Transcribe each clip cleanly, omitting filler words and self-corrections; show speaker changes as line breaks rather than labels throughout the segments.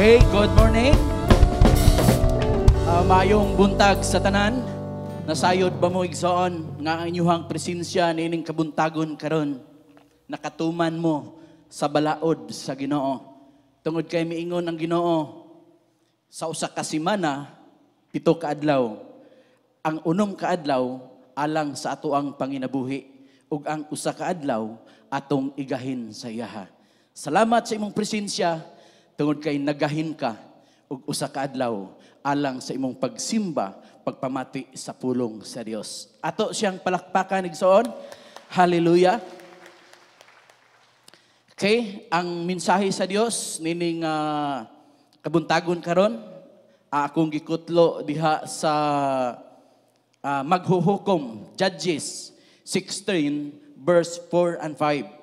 Hey, good morning. Maayong buntag sa tanan. Nasayod ba mo, igsoon, nga ang inyuhang presensya niining kabuntagon karon nakatuman mo sa balaod sa Ginoo? Tungod kay miingon ang Ginoo sa usa ka semana, 7 ka adlaw. Ang 6 ka adlaw alang sa atoang panginabuhi ug ang 1 ka adlaw atong igahin sa iyaha. Salamat sa imong presensya tungod kay nagahin ka og 1 ka adlaw alang sa imong pagsimba, pagpamati sa pulong sa Dios. Ato siyang palakpakan, igsoon. Hallelujah. Okay, ang mensahe sa Dios nining kabuntagon karon, akong gikutlo diha sa maghuhukom, Judges 16 verse 4 and 5.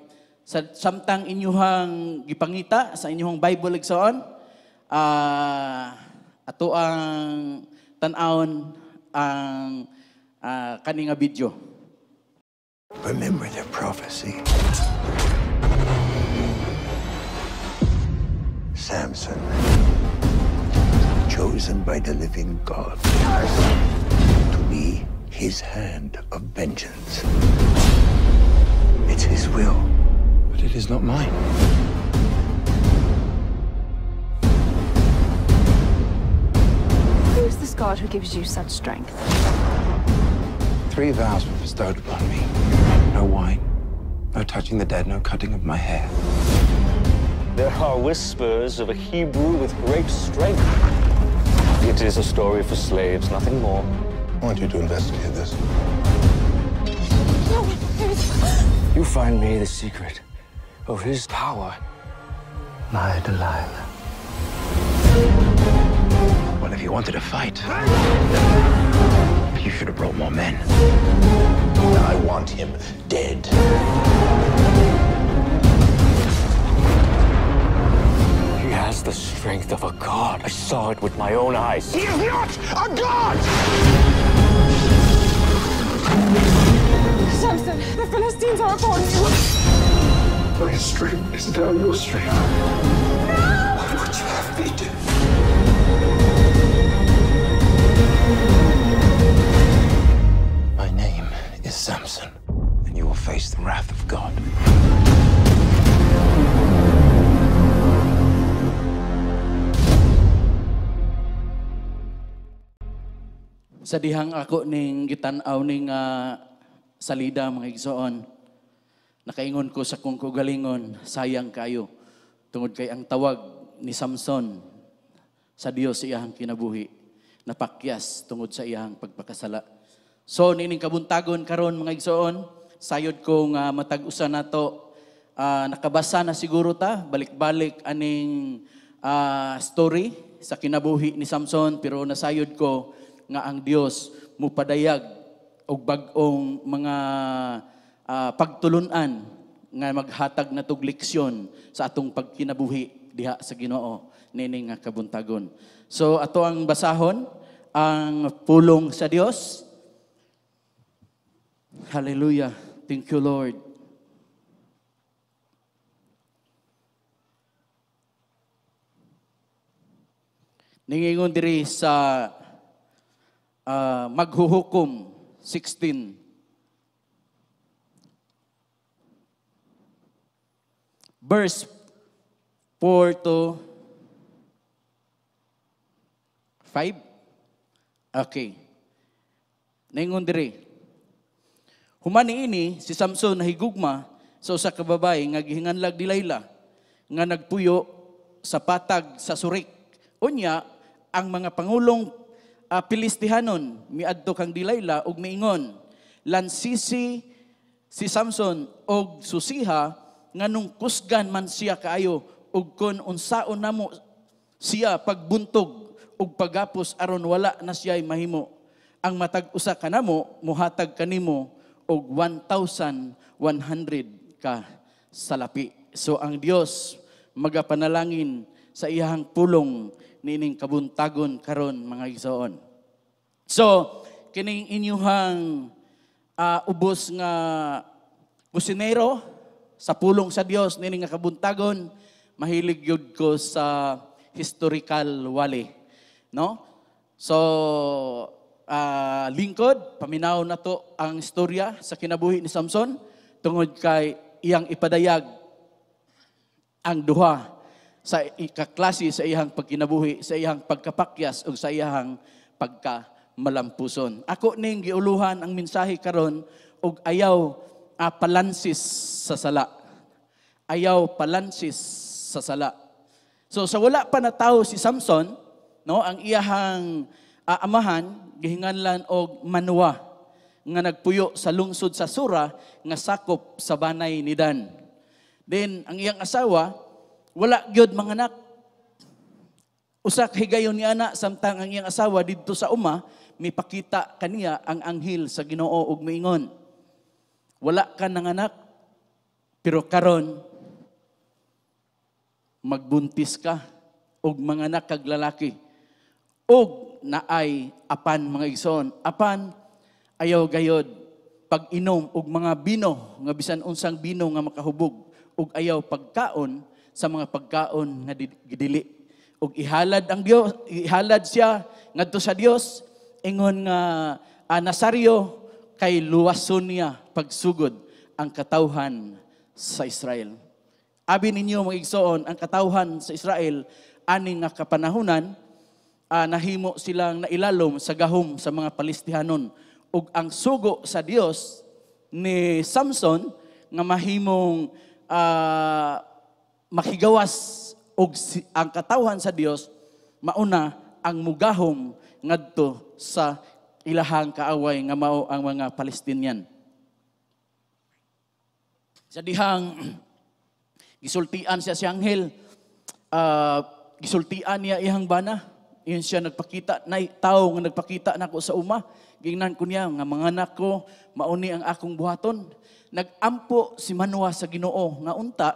Sa samtang inyuhang gipangita sa inyuhang Bible, igsoon, ato ang tan-awon ang kani nga video.
Remember the prophecy. Samson, chosen by the living God to be his hand of vengeance. It's his will.
But it is not mine.
Who is this God who gives you such strength?
3 vows were bestowed upon me. No wine, no touching the dead, no cutting of my hair.
There are whispers of a Hebrew with great strength. It is a story for slaves, nothing more.
I want you to investigate this.
No, please.
You find me the secret of his power.
My Delilah.
Well, if you wanted to fight, you should have brought more men.
I want him dead.
He has the strength of a god. I saw it with my own eyes.
He is not a god!
Samson, the Philistines are upon you.
My strength is now your strength.
No!
What would you have me do? My name is Samson, and you will face the wrath of God.
Sa dihang ako ning gitan-aw ning salida, mga igsoon, nakaingon ko sa kong kaugalingon, sayang kayo tungod kay ang tawag ni Samson sa Dios sa iyahang kinabuhi napakyas tungod sa iyahang pagpakasala. So nining kabuntagon karon, mga igsoon, sayod ko nga matag usa nato nakabasa na siguro ta balik-balik aning story sa kinabuhi ni Samson, pero nasayod ko nga ang Dios mupadayag og bag-ong mga pagtulun-an nga maghatag na tog leksyon sa atong pagkinabuhi diha sa Ginoo nining nga kabuntagon. So ato ang basahon ang pulong sa Dios. Hallelujah. Thank you, Lord. Ningingon diri sa maghuhukom 16. Verse 4 to 5. Okay. Ningon diri. Human niini si Samson nahigugma sa usa ka babae nga gihinganlag Delilah nga nagpuyo sa patag sa Surik. Unya ang mga pangulong Pilistihanon miadto kang Delilah og miingon, lansisi si Samson og susiha nganong kusgan man siya kaayo og kon unsaon namo siya pagbuntog og paggapos aron wala na siya'y mahimo. Ang matag usa kanamo mohatag kanimo og 1,100 ka salapi. So ang Dios magapanalangin sa iyahang pulong nining kabuntagon karon, mga igsoon. So kining inyuhang ubos nga kusinero sa pulong sa Dios nining nga kabuntagon, mahilig gyud ko sa historical wali, no? So lingkod, paminaw na to ang istorya sa kinabuhi ni Samson tungod kay iyang ipadayag ang duha sa ikaklase sa iyang pagkinabuhi, sa iyang pagkapakyas ug sa iyang pagkamalampuson. Ako ning giuluhan ang mensahe karon og ayaw palansis sa sala. Ayaw palansis sa sala. So sa wala pa natawo si Samson, no, ang iyahang amahan gihinganlan og Manua nga nagpuyo sa lungsod sa Sura nga sakop sa banay ni Dan. Then ang iyang asawa wala gyud manganak. Usa ka higayon ni ana samtang ang iyang asawa didto sa uma, mipakita kaniya ang anghel sa Ginoo ug miingon, "Wala ka nanganak, pero karon magbuntis ka og manganak kag lalaki." Og naay apan, mga igsoon, apan ayaw gayod pag-inom og mga bino nga bisan unsang bino nga makahubog, ug ayaw pagkaon sa mga pagkaon nga gidili. Og ihalad ang Dios, ihalad siya ngadto sa Dios ingon nga Nasaryo kay luwason niya pagsugod ang katawhan sa Israel. Abi ninyo, mga igsoon, ang katawhan sa Israel ani nga kapanahunan, nahimo silang nailalom sa gahom sa mga Palistihanon. Ug ang sugo sa Dios ni Samson nga mahimong makigawas og ang katawhan sa Dios mauna ang mugahom ngadto sa ilahang kaaway nga mao ang mga Palestinian. Sa dihang gisultian siya si anghel, gisultian niya iyang bana. Iyon siya nagpakita, na tao nga nagpakita nako sa uma. Gingnan ko niya nga mga anak ko, mauni ang akong buhaton. Nagampo si Manoah sa Ginoo nga unta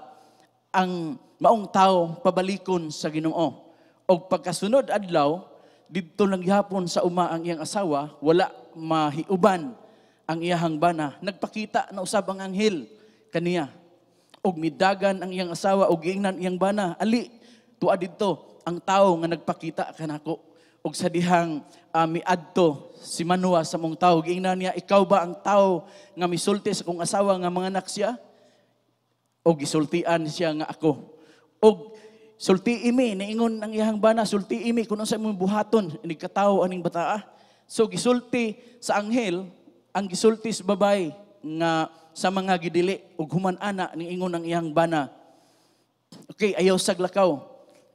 ang maong tao pabalikon sa Ginoo. Og pagkasunod adlaw, didto lang gihapon sa uma ang iyang asawa, wala mahiuban ang iyahang bana. Nagpakita na usab ang anghel kaniya. Og midagan ang iyang asawa og giingnan iyang bana, "Ali, tuwa didto ang tao nga nagpakita kanako." Og sa dihang miadto si Manoah sa mong tao, giingnan niya, "Ikaw ba ang tao nga misulti sa akong asawa nga manganak siya?" Og gisultian siya nga, "Ako." Og "Sulti imi," niingon ang iyang bana, "sulti imi kung unsa imong buhaton inig katawo aning bataa." So gisulti sa anghel ang gisulti sa babay nga sa mga gidili, ug human ana niingon ang iyang bana, "Okay, ayaw saglakaw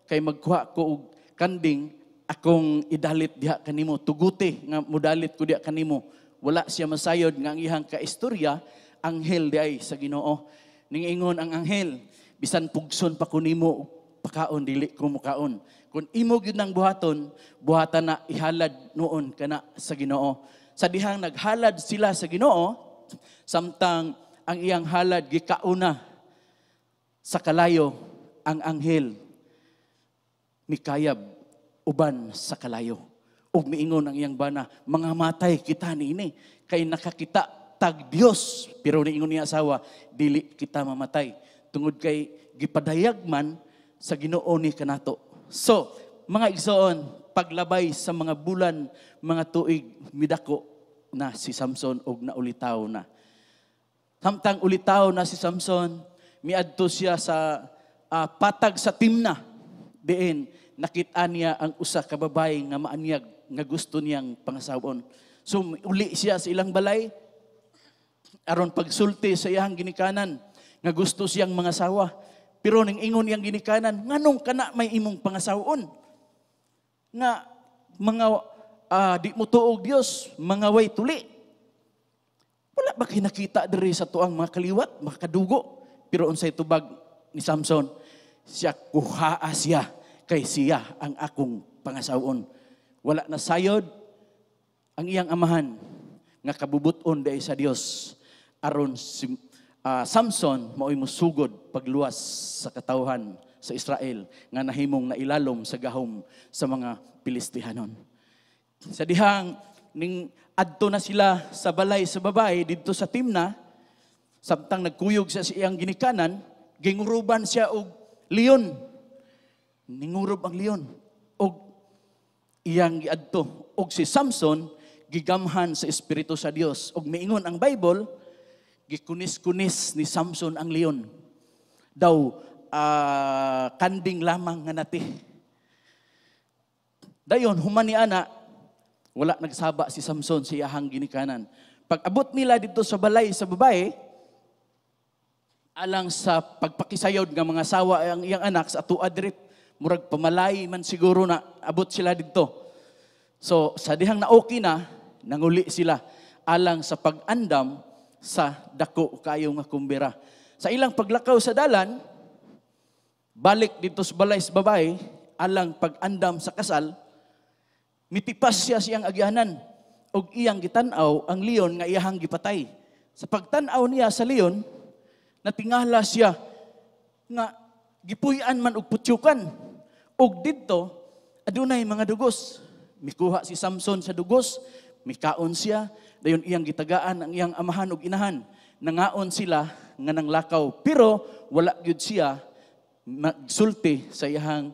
kay magkuha ko og kanding akong idalit diha kanimo, tuguti nga mudalit ko diha kanimo." Wala siya masayod nga ang iyang kaistorya anghel diay sa Ginoo. Ningingon ang anghel, "Bisan pugson pa ko nimo pakaon, dili ko mukaon. Kung imo gyud nang buhaton, buhatan na ihalad noon kana sa Ginoo." Sa dihang naghalad sila sa Ginoo, samtang ang iyang halad gikauna sa kalayo, ang anghel mikayab uban sa kalayo. Ug miingon ang iyang bana, "Mga matay kita niini kay nakakita tag Dios." Pero niingon niya asawa, "Dili kita mamatay tungod kay gipadayag man sa Ginoo ni kanato." So, mga igsoon, paglabay sa mga bulan, mga tuig, midako na si Samson og naulitaw na. Samtang ulitaw na si Samson, miadto siya sa patag sa Timna. Diin nakita niya ang usa ka babae nga maanyag nga gusto niyang pangasawon. So uli siya sa ilang balay aron pagsulti sa iyang ginikanan nga gusto siyang mangasawa. Pero ning ingon iyang ginikanan, "Nganong kana may imong pangasawon? Nga mga di mo tuog Dios, mga way tuli. Wala ba kinakita diri sa tuang mga kaliwat, mga kadugo?" Pero unsay tubag ni Samson? Siya, "Kuhaa siya kay siya ang akong pangasawon." Wala na sayod ang iyang amahan nga kabubuton dahil sa Dios aron si Samson mao'y musugod pagluwas sa katawhan sa Israel nga nahimong nailalom sa gahom sa mga Pilistihanon. Sa dihang ning adto na sila sa balay sa babae didto sa Timna, samtang nagkuyog siya sa iyang ginikanan, ginguruban siya og leon. Ningurob ang leon og iyang giadto. Og si Samson gigamhan sa espiritu sa Dios. Og miingon ang Bible, gikunis-kunis ni Samson ang leon. Daw kanding lamang nga nati. Dayon human ni ana, wala nagsaba si Samson sa iyahang ginikanan. Pag abot nila dito sa balay sa babae, alang sa pagpakisayod nga mga sawa ang iyang anak sa atua diri, murag pamalay man siguro na abot sila didto. So sa dihang na okay na, nanguli sila alang sa pag-andam sa dako kayo nga kumbira. Sa ilang paglakaw sa dalan, balik dito sa balay sa babae, alang pag-andam sa kasal, mitipas siya siyang agyanan og iyang gitan-aw ang leon nga iyahang gipatay. Sa pagtan-aw niya sa leon, natingala siya nga gipuy-an man og putyukan. Og didto adunay mga dugos. Mikuha si Samson sa dugos, mikaon siya, dayon iyang gitagaan ang iyang amahan ug inahan. Nangaon sila nga nanglakaw, pero wala gyud siya magsulti sa iyang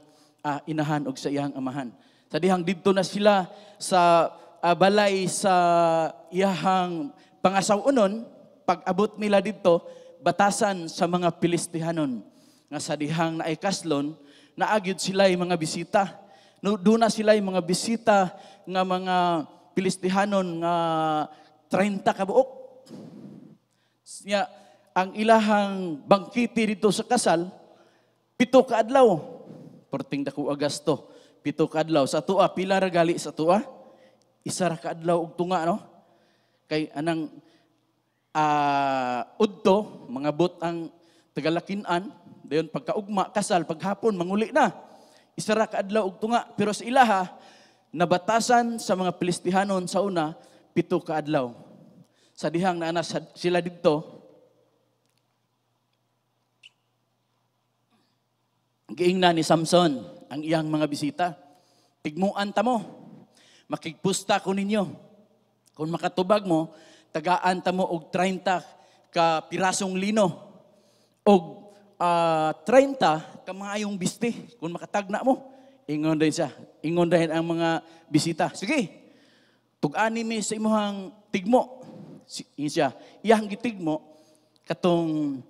inahan ug sa iyang amahan. Sa dihang didto na sila sa balay sa iyahang pangasaw-onon, pag-abot nila didto, batasan sa mga Pilistihanon. Nga sa dihang naay kaslon, naagyod sila yung mga bisita. No, doon na sila yung mga bisita nga mga Pilistihanon nga 30 kabuok. Nya, ang ilahang bangkiti dito sa kasal, 7 ka adlaw. Perting dako agasto, 7 ka adlaw. Sa tua, pila ra gali sa tua? 1 ra ka adlaw og tunga, no? Kay anang udto, mga bot ang tagalakinan, dayon pagkaugma, kasal, paghapon, manguli na. 1 ra ka adlaw og tunga. Pero sa ilaha, nabatasan sa mga Pilistihanon sa una, 7 ka adlaw. Sa dihang naana sila didto, giingna ni Samson ang iyang mga bisita. Tigmuan ta mo, makigpusta ko ninyo. Kung makatubag mo, tagaan ta mo og 30 ka pirasong lino og 30 ka maayong biste. Kung makatagna mo, ingon din siya. Ingon din ang mga bisita. Sige, tug-ani mi sa imuhang tigmo. Siya, iyang gitigmo katong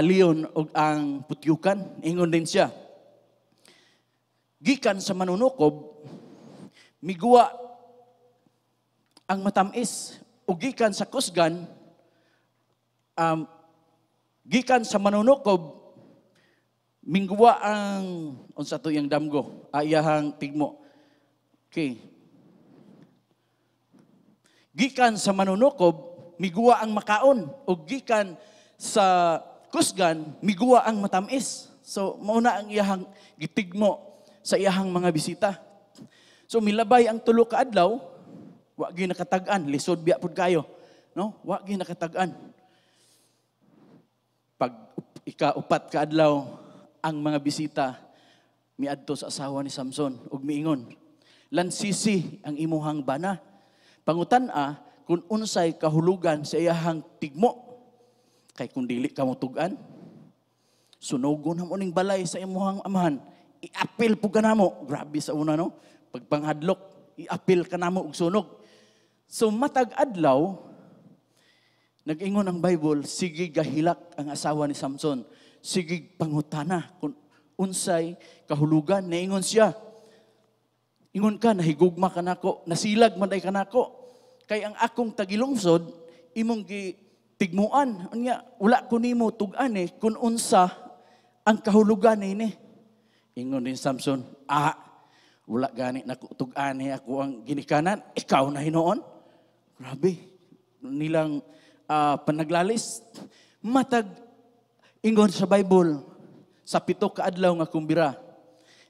leon og ang putyukan. Ingon din siya. Gikan sa manunukob, miguwa ang matamis. O gikan sa kusgan, gikan sa manunukob, mingguwa ang, unsa to iyang damgo, iyahang tigmo. Okay. Gikan sa manunukob, miguwa ang makaon. O gikan sa kusgan, miguwa ang matamis. So, mauna ang iyahang gitigmo sa iyahang mga bisita. So, milabay ang 3 ka adlaw, wa gyud nakatag-an, lisod biya pud kayo, no? Wa gyud nakatag-an. Pag ika-4 ka adlaw, ang mga bisita miadto sa asawa ni Samson ug miingon, lansisi ang imuhang bana. Pangutan-a kung unsay kahulugan sa iyahang tigmo. Kay kung dili ka mo tug-an, sunogon na mo ning balay sa imuhang amahan. Iapil po ka namo. Grabe sa una, no? Pagpanghadlok, iapil ka namo og sunog. So matag adlaw, nag-ingon ang Bible, sige gahilak ang asawa ni Samson. Sige pangutana kung unsay kahulugan. Naingon siya, ingon ka, nahigugma ka nako, nasilag man day ka nako. Kay ang akong tagilungsod, imong gitigmuan. Unya, wala ko nimo tug-an kung unsa ang kahulugan nini. Ingon din Samson, wala gani nako tug-an ako ang ginikanan, ikaw na hinuon. Grabe, nilang panaglalis. Matag ingon sa Bible, sa 7 ka adlaw nga kumbira,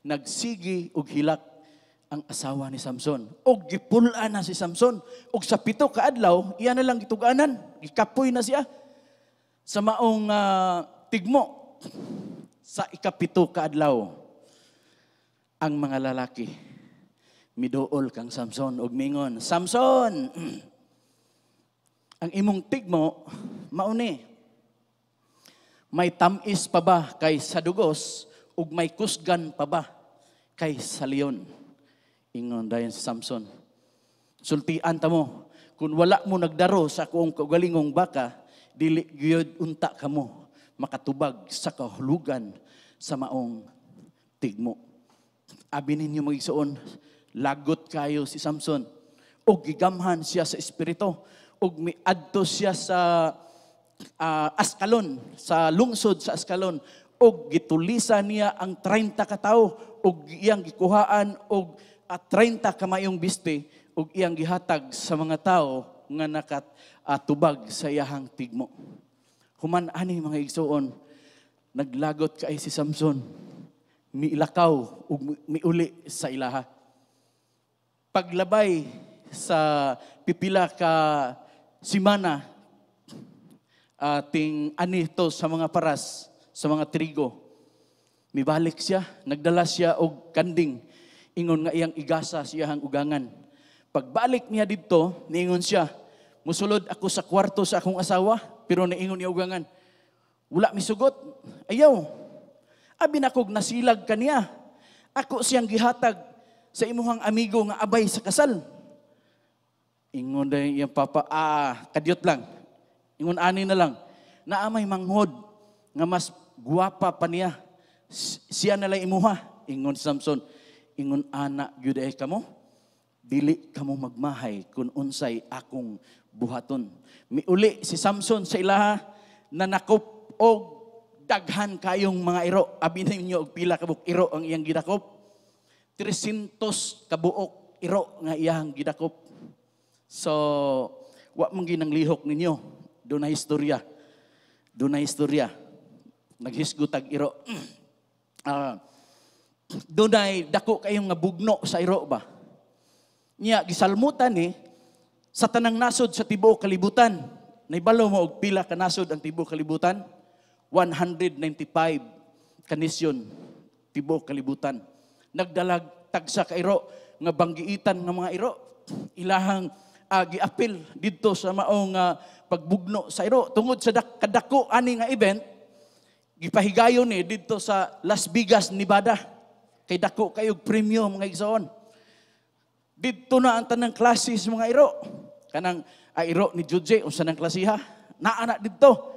nagsigi og hilak ang asawa ni Samson. Og gipul-an na si Samson. Og sa 7 ka adlaw, iya na lang gitug-anan. Gikapoy na siya sa maong tigmo. Sa 7 ka adlaw, ang mga lalaki miduol kang Samson og mingon, Samson, ang imong tigmo mauni. May tamis pa ba kay sa dugos ug may kusgan pa ba Kay sa leon. Ingon dayon si Samson, "Sultian ta mo, kung wala mo nagdaro sa akong kaugalingong baka, dili gyud unta kamo makatubag sa kahulugan sa maong tigmo." Abi ninyo, mga igsoon, lagot kayo si Samson. Og gigamhan siya sa espiritu. Og miadto siya sa Ascalon, sa lungsod sa Ascalon. Og gitulisa niya ang 30 ka tawo og iyang gikuhaan og 30 ka mayong biste og iyang gihatag sa mga tao nga nakatubag sa iyahang tigmo. Human ani, mga igsoon, naglagot kay si Samson. Miilakaw ug miuli sa ilaha. Paglabay sa pipila ka simana, ting ani to sa mga paras, sa mga trigo. Mibalik siya, nagdala siya og kanding, ingon nga iyang igasa sa iyang ugangan. Pagbalik niya didto, niingon siya, "Musulod ako sa kwarto sa akong asawa," pero niingon niya ugangan, "Wala misugot, ayaw. Abi nakog nasilag kaniya. Ako siyang gihatag sa imuhang amigo nga abay sa kasal." Ingon dayon iyang papa, "Ah, kadyot lang." Ingon ani na lang, "Naa may manghod nga mas guwapa pa niya. Siya na lang imuha." Ingon si Samson, "Ingon ana gyud ay kamo. Dili kamo magmahay kung unsay akong buhaton." Miuli si Samson sa ilaha, nanakop og daghan kayong mga iro. Abi ninyo og pila ka buok iro ang iyang gidakop? 300 kabuok iro nga iyang gidakop. So, wa man ginang lihok ninyo. Doon na istorya. Doon na istorya. Naghisgot tag iro. Dunay dako kayong nga bugno sa iro ba? Nya gisalmutan ni sa tanang nasod sa tibuok kalibutan. Naibalo mo og pila ka nasod ang tibuok kalibutan? 195 ka nasyon tibuok kalibutan. Nagdalag tagsa ka iro nga banggiitan nga mga iro. Ilahang giapil didto sa maong pagbugno sa iro. Tungod sa kadako ani nga event, gipahigayon ni didto sa Las Vegas, Nevada. Kay dako kayog premyo, mga igsoon. Didto na ang tanang klase sa mga iro. Kanang iro ni Juje, unsa nang klasiha? Naa na didto.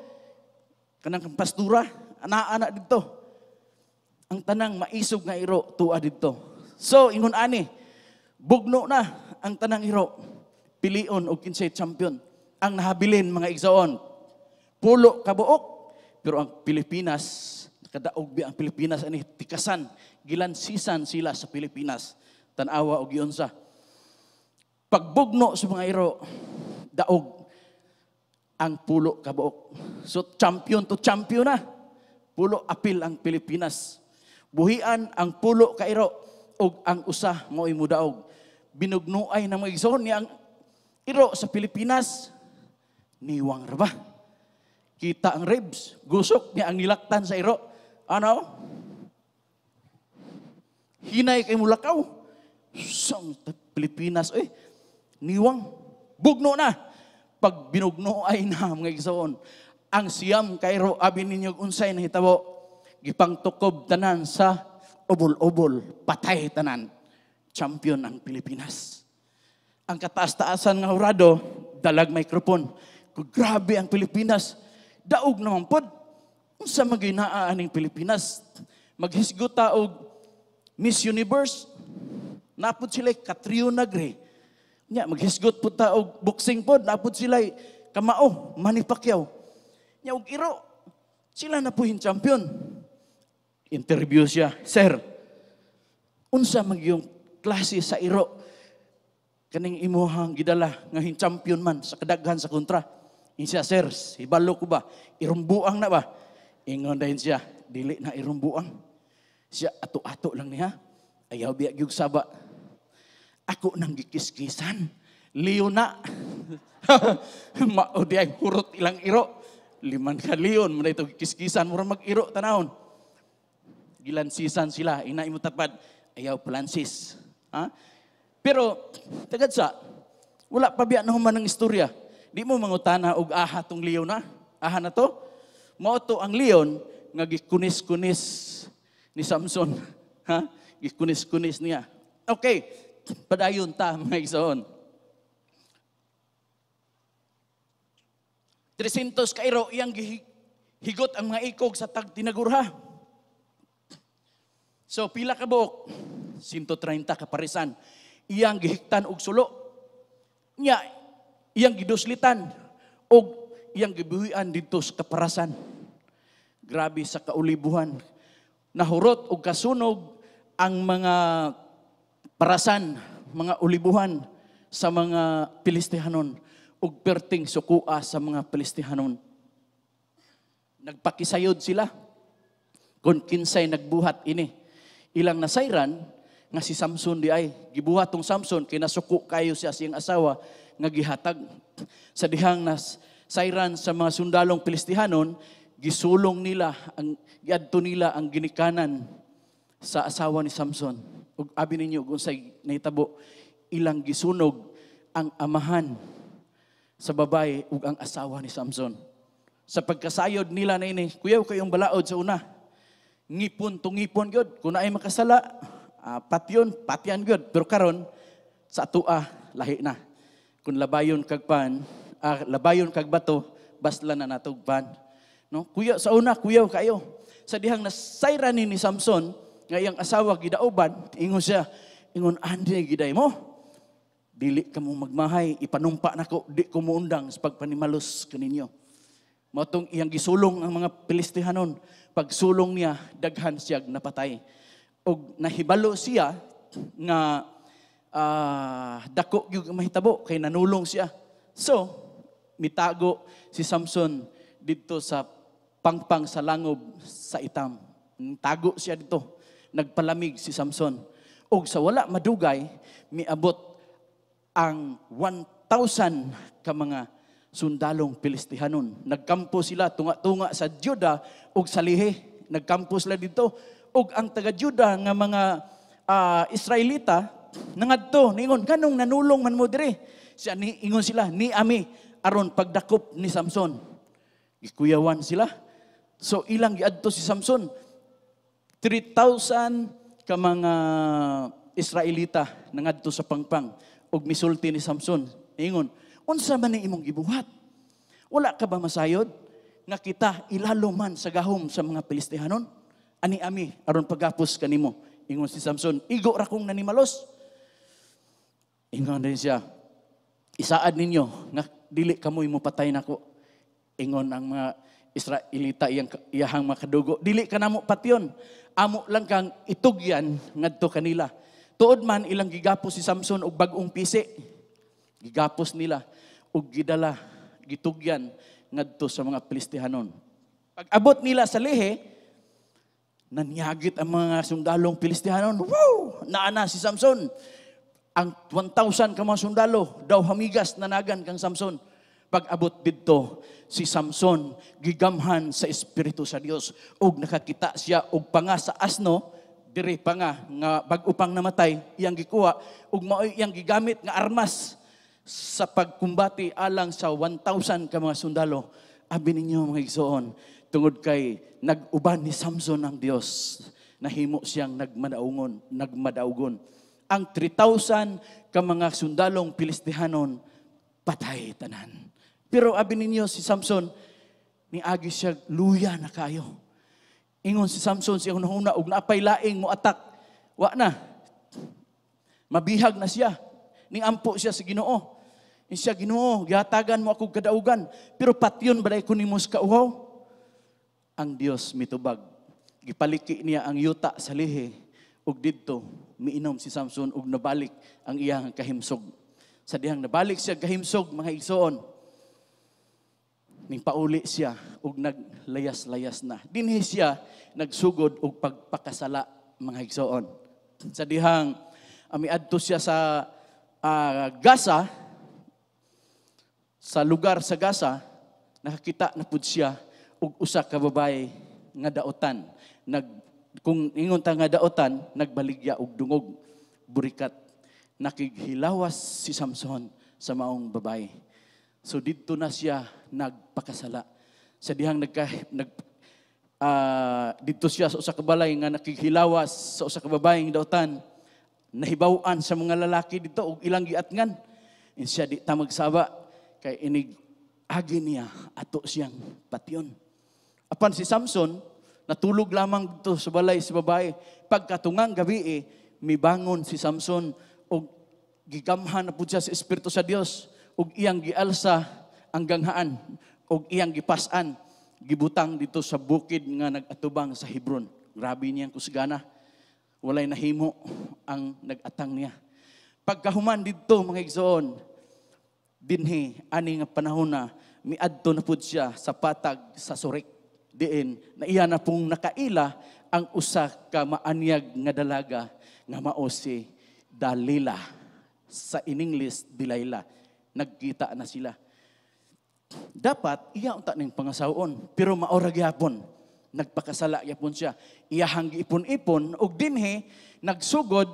Kanang pastura, naa na didto. Ang tanang maisog nga iro tua didto. So ingon ani, bugno na ang tanang iro. Pilion og kinsay champion. Ang nahabilin, mga igsoon, 10 ka buok. Pero ang Pilipinas, kadaog bi ang Pilipinas ani, tikasan, gilansisan sila sa Pilipinas. Tan-awa og giunsa. Pagbugno sa mga iro, daog ang 10 ka buok. So champion to champion na. 10 apil ang Pilipinas. Buhian ang 10 ka iro og ang usa mo'y mudaog. Binugnuay ng mga igsoon niya ang iro sa Pilipinas. Niwang ra ba? Kita ang ribs, gusok niya ang nilaktan sa iro. Ano? Hinay kay mulakaw. Sang Pilipinas, eh, niwang. Bugno na. Pag binugno ay na, mga igsoon, ang 9 ka iro, abi ninyo unsay nahitabo, gipangtukob tanan sa ubol-ubol, patay tanan. Champion ang Pilipinas. Ang kataas-taasan nga hurado, dalag microphone. Grabe ang Pilipinas. Daog naman pod. Unsa maginaa aning Pilipinas? Maghisgot ta og Miss Universe. Napod sila Catriona Gray. Nya maghisgot pud ta og boxing pod, napod sila kamao, Manny Pacquiao. Nya og iro, sila na po yung champion. Interview siya, "Sir, unsa man yung klase sa iro kaning imuhang gidala nga hin champion man sa kadaghan sa kontra?" Ingon siya, "Sir, hibalo ko ba? Irumbuang na ba?" Ingon dayon siya, "Dili na irumbuang." Siya, "Ato-ato lang niya. Ayaw biya gyud saba. Ako nang gikiskisan. Leon na." Mao di ay hurot ilang iro. Liman ka leon, man ito gikiskisan, mura mag-iro tanawon. Gilansisan sila, ina imo tapad, ayaw palansis. Ha? Pero, tagad sa, wala pa biya na human ng istorya. Di mo mangutana og aha tong leon na. Aha na to. Mao to ang leon nga gikunis-kunis ni Samson. Ha? Gikunis-kunis niya. Okay, padayon ta, mga igsoon. 300 kairo iyang higot ang mga ikog sa tagtinagurha. So pila ka buok? 130 ka parisan. Iyang gihiktan og sulo. Nya iyang giduslitan og iyang gibuhian didto sa kaparasan. Grabe sa kaulibuhan. Nahurot og kasunog ang mga parasan, mga ulibuhan sa mga Pilistihanon ug perting sukua sa mga Pilistihanon. Nagpakisayod sila kung kinsay nagbuhat ini. Ilang nasayran nga si Samson di ay gibuhat tong Samson kay nasuko kayo siya siyang asawa nga gihatag. Sa dihang nasayran sa mga sundalong Pilistihanon, gisulong nila ang giadto nila ang ginikanan sa asawa ni Samson. Ug abi ninyo kung unsay nahitabo, ilang gisunog ang amahan sa babae ug ang asawa ni Samson. Sa pagkasayod nila na ini, kuyaw kayong balaod sa una. Ngipon tungipon gyud, kung naay makasala, patyon, patyan gyud. Pero karon sa atua lahi na. Kung labayon kag pan, labayon kag bato, basla na natog pan. No? Kuya sa una, kuyaw kayo. Sa dihang nasayran ni Samson nga iyang asawa gidauban, ingon siya, ingon andi giday mo. Dili ka mo magmahay, ipanumpa nako, di ko muundang sa pagpanimalos kaninyo. Mao tong iyang gisulong ang mga Pilistihanon. Pagsulong niya, daghan siyag napatay. Og nahibalo siya nga dako gyud ang mahitabo kay nanulong siya. So, mitago si Samson didto sa pangpang sa langob sa Itam. Tago siya didto. Nagpalamig si Samson. Og sa wala madugay, miabot ang 1,000 ka mga sundalong Pilistihanon. Nagkampo sila tunga-tunga sa Juda ug sa Lehi. Nagkampo sila dito. Ug ang taga Juda nga mga Israelita nangadto ningon, ganong nanulong man mo dire? Siya ni ingon sila, ni ami aron pagdakop ni Samson. Gikuyawan sila. So ilang giadto si Samson, 3,000 ka mga Israelita nangadto sa pangpang ug misulti ni Samson. Ingon, unsa man ni imong gibuhat? Wala ka ba masayod nga kita ilalo man sa gahom sa mga Pilistihanon? Ani ami aron pagapos kanimo. Ingon si Samson, igo ra kong nanimalos. Ingon din siya, isaad ninyo nga dili kamoy mopatay nako. Ingon ang mga Israelita iyahang makadugo, dili ka namo patyon. Amo lang kang itugyan ngadto kanila. Tuod man ilang gigapos si Samson og bag-ong pisi. Gigapos nila og gidala, gitugyan ngadto sa mga Pilistihanon. Pag-abot nila sa Lehi, nanyagit ang mga sundalong Pilistihanon. Wow! Naana si Samson. Ang 1,000 ka mga sundalo daw hamigas nanagan kang Samson. Pag-abot didto, si Samson gigamhan sa Espiritu sa Dios ug nakakita siya og panga sa asno, diri panga nga bag-o pang namatay, iyang gikuha ug maoy iyang gigamit nga armas sa pagkumbati alang sa 1,000 ka mga sundalo. Abi ninyo mga igsoon, tungod kay nag-uban ni Samson ang Dios, nahimo siyang nagmadaugon. Ang 3,000 ka mga sundalong Pilistihanon patay tanan. Pero abi ninyo si Samson, niagi siya luya na kayo. Ingon si Samson siyang hunahuna og naapay laing mo atak. Wa na. Mabihag na siya. Niampo siya sa Ginoo. Ingon siya, Ginoo, gihatagan mo akong kadaugan. Pero patyon ba ko nimo sa kauhaw? Ang Dios mitubag. Gipaliki niya ang yuta sa Lehi ug didto miinom si Samson ug nabalik ang iyang kahimsog. Sa dihang nabalik siya kahimsog, mga igsoon, ning pauli siya ug naglayas-layas na. Dinhi siya nagsugod og pagpakasala, mga igsoon. Sa dihang miadto siya sa Gaza, sa lugar sa Gaza, nakakita na pud siya og usa ka babae nga daotan. Kung ingon ta nga daotan, nagbaligya og dungog, burikat. Nakighilawas si Samson sa maong babae. So didto na siya nagpakasala. Sa dihang Didto siya sa usa ka balay nga nakighilawas sa usa ka babaeng dautan. Nahibaw-an sa mga lalaki didto ug ilang giatngan. In siya, "Di ta magsaba kay inig agi niya ato siyang patyon." Apan si Samson natulog lamang didto sa balay sa babae. Pagkatungang gabi eh, mibangon si Samson ug gigamhan na pud siya sa Espiritu sa Dios ug iyang gialsa ang ganghaan ug iyang gipas-an, gibutang didto sa bukid nga nag-atubang sa Hebron. Grabe niyang kusgana. Walay nahimo ang nag-atang niya. Pagkahuman didto, mga igsoon, dinhi ani nga panahon na miadto na pud siya sa patag sa Sorek, diin na iya na pong nakaila ang usa ka maanyag nga dalaga nga mao si Dalila, sa in English Delilah. Nagkita na sila. Dapat iya unta ning pangasawon, pero mao ra gyapon nagpakasala gyapon siya. Iyahang giipon-ipon ug dinhi nagsugod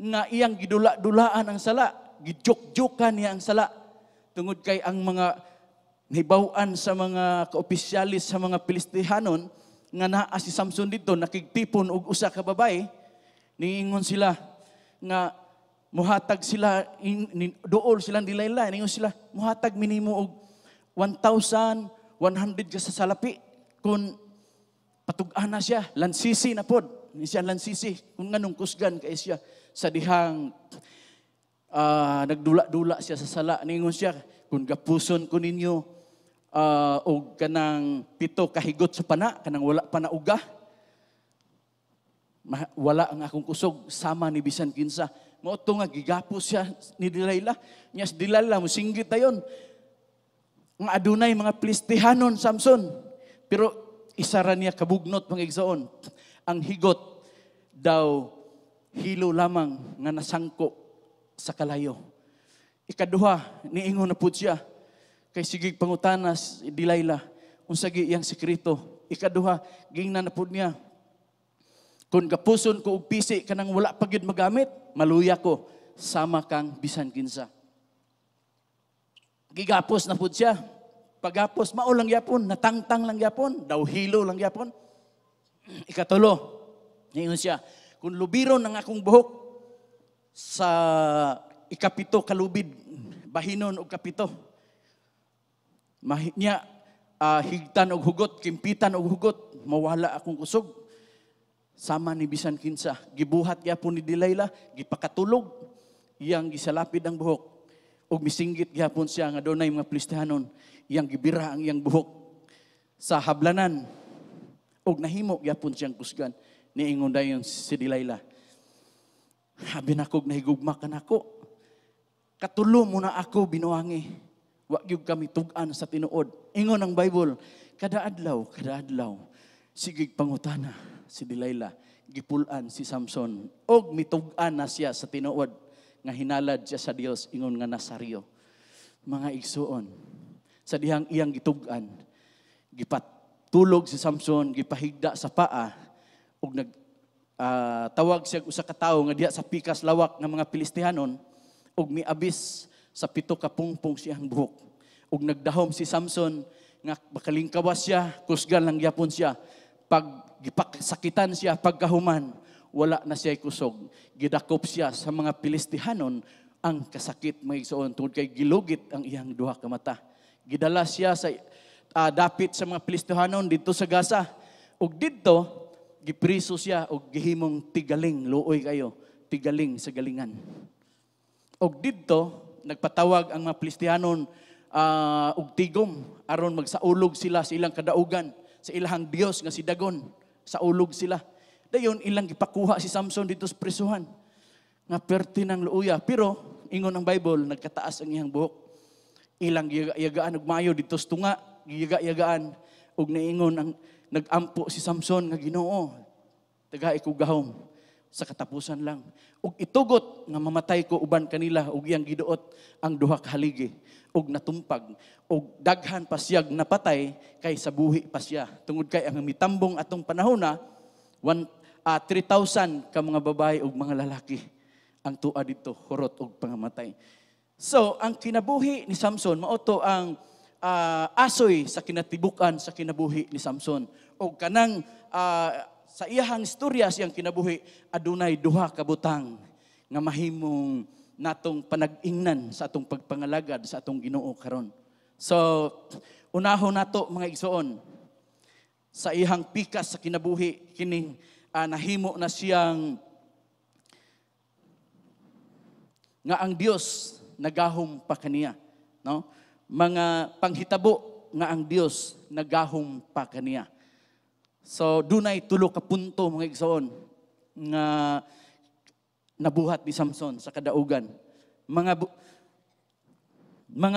nga iyang gidula-dulaan ang sala, gijok-jokan niya ang sala, tungod kay ang mga nahibaw-an sa mga kaopisyalis sa mga Pilistihanon nga naa si Samson didto nakigtipon og usa ka babae. Niingon sila nga muhatag sila duol silang Delilah. Niingon sila, "Muhatag minimo og 1,100 ka sa salapi kung patug-ana siya." Lansisi na pod ni siya, lansisi kung nganong kusgan kay siya sa dihang nagdula-dula siya sa sala. Ningon siya, "Kung gapuson ko ninyo og kanang 7 kahigot sa pana, kanang wala pa na uga, wala ang akong kusog sama ni bisan kinsa." Mao to nga gigapos siya ni Delilah. Nya si Delilah mosinggit dayon nga adunay mga Pilistihanon, Samson. Pero isa ra niya kabugnot, mga igsoon. Ang higot daw hilo lamang nga nasangko sa kalayo. Ikaduha, niingon na pud siya. Kay sige pangutana si Delilah, unsa gi iyang sekreto. Ikaduha, gingnan na pud niya, "Kung gapuson ko og pisi kanang wala pa gyud magamit, maluya ko sama kang bisan kinsa." Gigapos na pud siya. Pagapos, mao lang yapon, natangtang lang yapon, daw hilo lang yapon. Ikatulo, niingon siya, "Kung lubiron ang akong buhok sa 7 kalubid, bahinon og 7, niya higtan og hugot, kimpitan og hugot, mawala akong kusog sama ni bisan kinsa." Gibuhat gyapon ni Delilah, gipakatulog, iyang gisalapid ang buhok, ug misinggit gyapon siya nga dunay mga Pilistihanon, iyang gibira ang iyang buhok sa hablanan, ug nahimo gyapon siyang kusgan. Niingon dayon si Delilah, "Habi nakog nahigugma ka nako. Katulo mo na ako binuangi. Wa gyud kami tug-an sa tinuod." Ingon ang Bible, kada adlaw, sige pangutana si Delilah, gipul-an si Samson, og mitug-an na siya sa tinuod nga hinalad siya sa Dios ingon nga Nasareo. Mga igsuon, sa dihang iyang gitug-an, gipatulog si Samson, gipahigda sa paa, ug nag tawag siya usa ka tawo nga diha sa pikas lawak nga mga Pilistihanon, ug miabis sa 7 ka pungpong siyang buhok. Ug nagdahom si Samson nga makalingkawas siya, kusgan lang gyapon siya. Pag gipasakitan siya pagkahuman, wala na siya kusog. Gidakop siya sa mga Pilistihanon ang kasakit, mga igsoon, tungod kay gilugit ang iyang duha ka mata. Gidala siya sa dapit sa mga Pilistihanon didto sa Gaza. Ug didto gipriso siya og gihimong tigaling, luoy kayo, tigaling sa galingan. Og didto nagpatawag ang mga Pilistihanon og tigom aron magsaulog sila sa ilang kadaugan, sa ilahang Dios nga si Dagon. Saulog sila. Dayon ilang gipakuha si Samson dito sa prisuhan. Nga perti ng luuya, pero ingon ang Bible, nagkataas ang iyang buhok. Ilang giyagaan og mayo dito sa tunga, giyaga-yagaan og niingon ang nagampo si Samson nga, "Ginoo, tagai ko gahom sa katapusan lang. Ug itugot nga mamatay ko uban kanila," ug iyang giduot ang duha ka haligi ug natumpag, ug daghan pa siyag napatay kay sa buhi pa siya. Tungod kay ang mitambong atong panahona, 3,000 ka mga babae ug mga lalaki ang tua dito hurot og pangamatay. So ang kinabuhi ni Samson mao to ang asoy sa kinatibuk-an sa kinabuhi ni Samson. O kanang sa iyahang istorya, siyang kinabuhi, adunay duha ka butang nga mahimong natong panag-ingnan sa atong pagpangalagad sa atong Ginoo karon. So, unahon nato, mga igsoon, sa iyang pikas sa kinabuhi, kining nahimo na siyang nga ang Dios nagahom pa kaniya, no? Mga panghitabo nga ang Dios nagahom pa kaniya. So dunay tulo ka punto, mga igsoon, nga nabuhat ni Samson sa kadaugan. Mga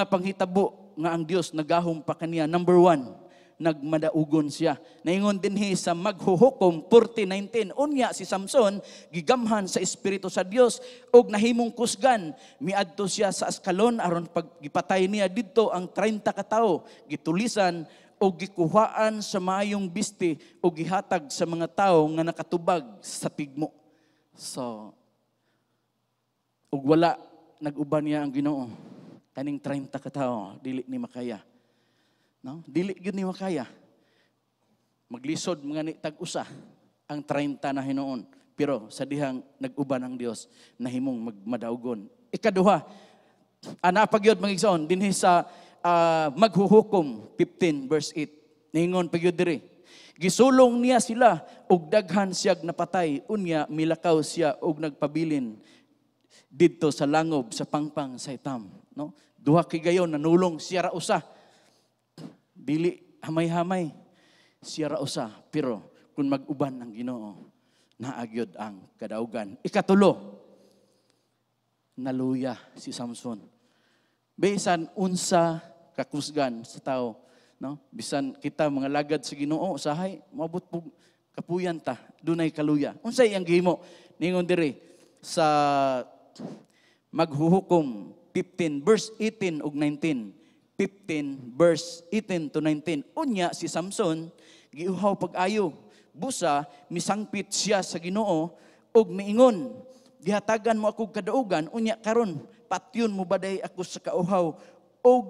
panghitabo nga ang Dios nagahom pa kaniya. Number 1, nagmadaugon siya. Naingon dinhi sa Maghuhukom 40:19, unya si Samson gigamhan sa espiritu sa Dios og nahimong kusgan. Miadto siya sa Askalon aron paggipatay niya didto ang 30 ka tawo, gitulisan og gikuhaan sa maayong bisti og gihatag sa mga tawo nga nakatubag sa tigmo. So ug wala nag-uban niya ang Ginoo. Kaning 30 ka tawo dili ni makaya. No? Dili gyud ni makaya. Maglisod mga ni tag-usa ang 30 na hinuon. Pero sa dihang nag-uban ang Dios, nahimong magmadaugon. Ikaduha, ana pa gyud, mga igsoon, dinhi sa Maghuhukom 15 verse 8. Ningon pa gyud diri. Gisulong niya sila ug daghan siyag napatay, unya milakaw siya ug nagpabilin didto sa langob sa pangpang sa Etam, no? Duha kay gayon nanulong siya ra usa. Dili hamay-hamay, siya ra usa, pero kung mag-uban ang Ginoo, naa gyud ang kadaugan. Ikatulo, naluya si Samson. Bisan unsa kakusgan sa tao, no? Bisan kita mga lagad sa Ginoo, usahay moabot pug kapuyan ta, dunay kaluya. Unsay iyang gihimo? Ningon diri sa Maghuhukom 15 verse 18 ug 19. 15 verse 18 to 19. Unya si Samson giuhaw pag-ayo. Busa misangpit siya sa Ginoo ug miingon, gihatagan mo ako kadaugan, unya karon patyon mo baday ako sa kauhaw ug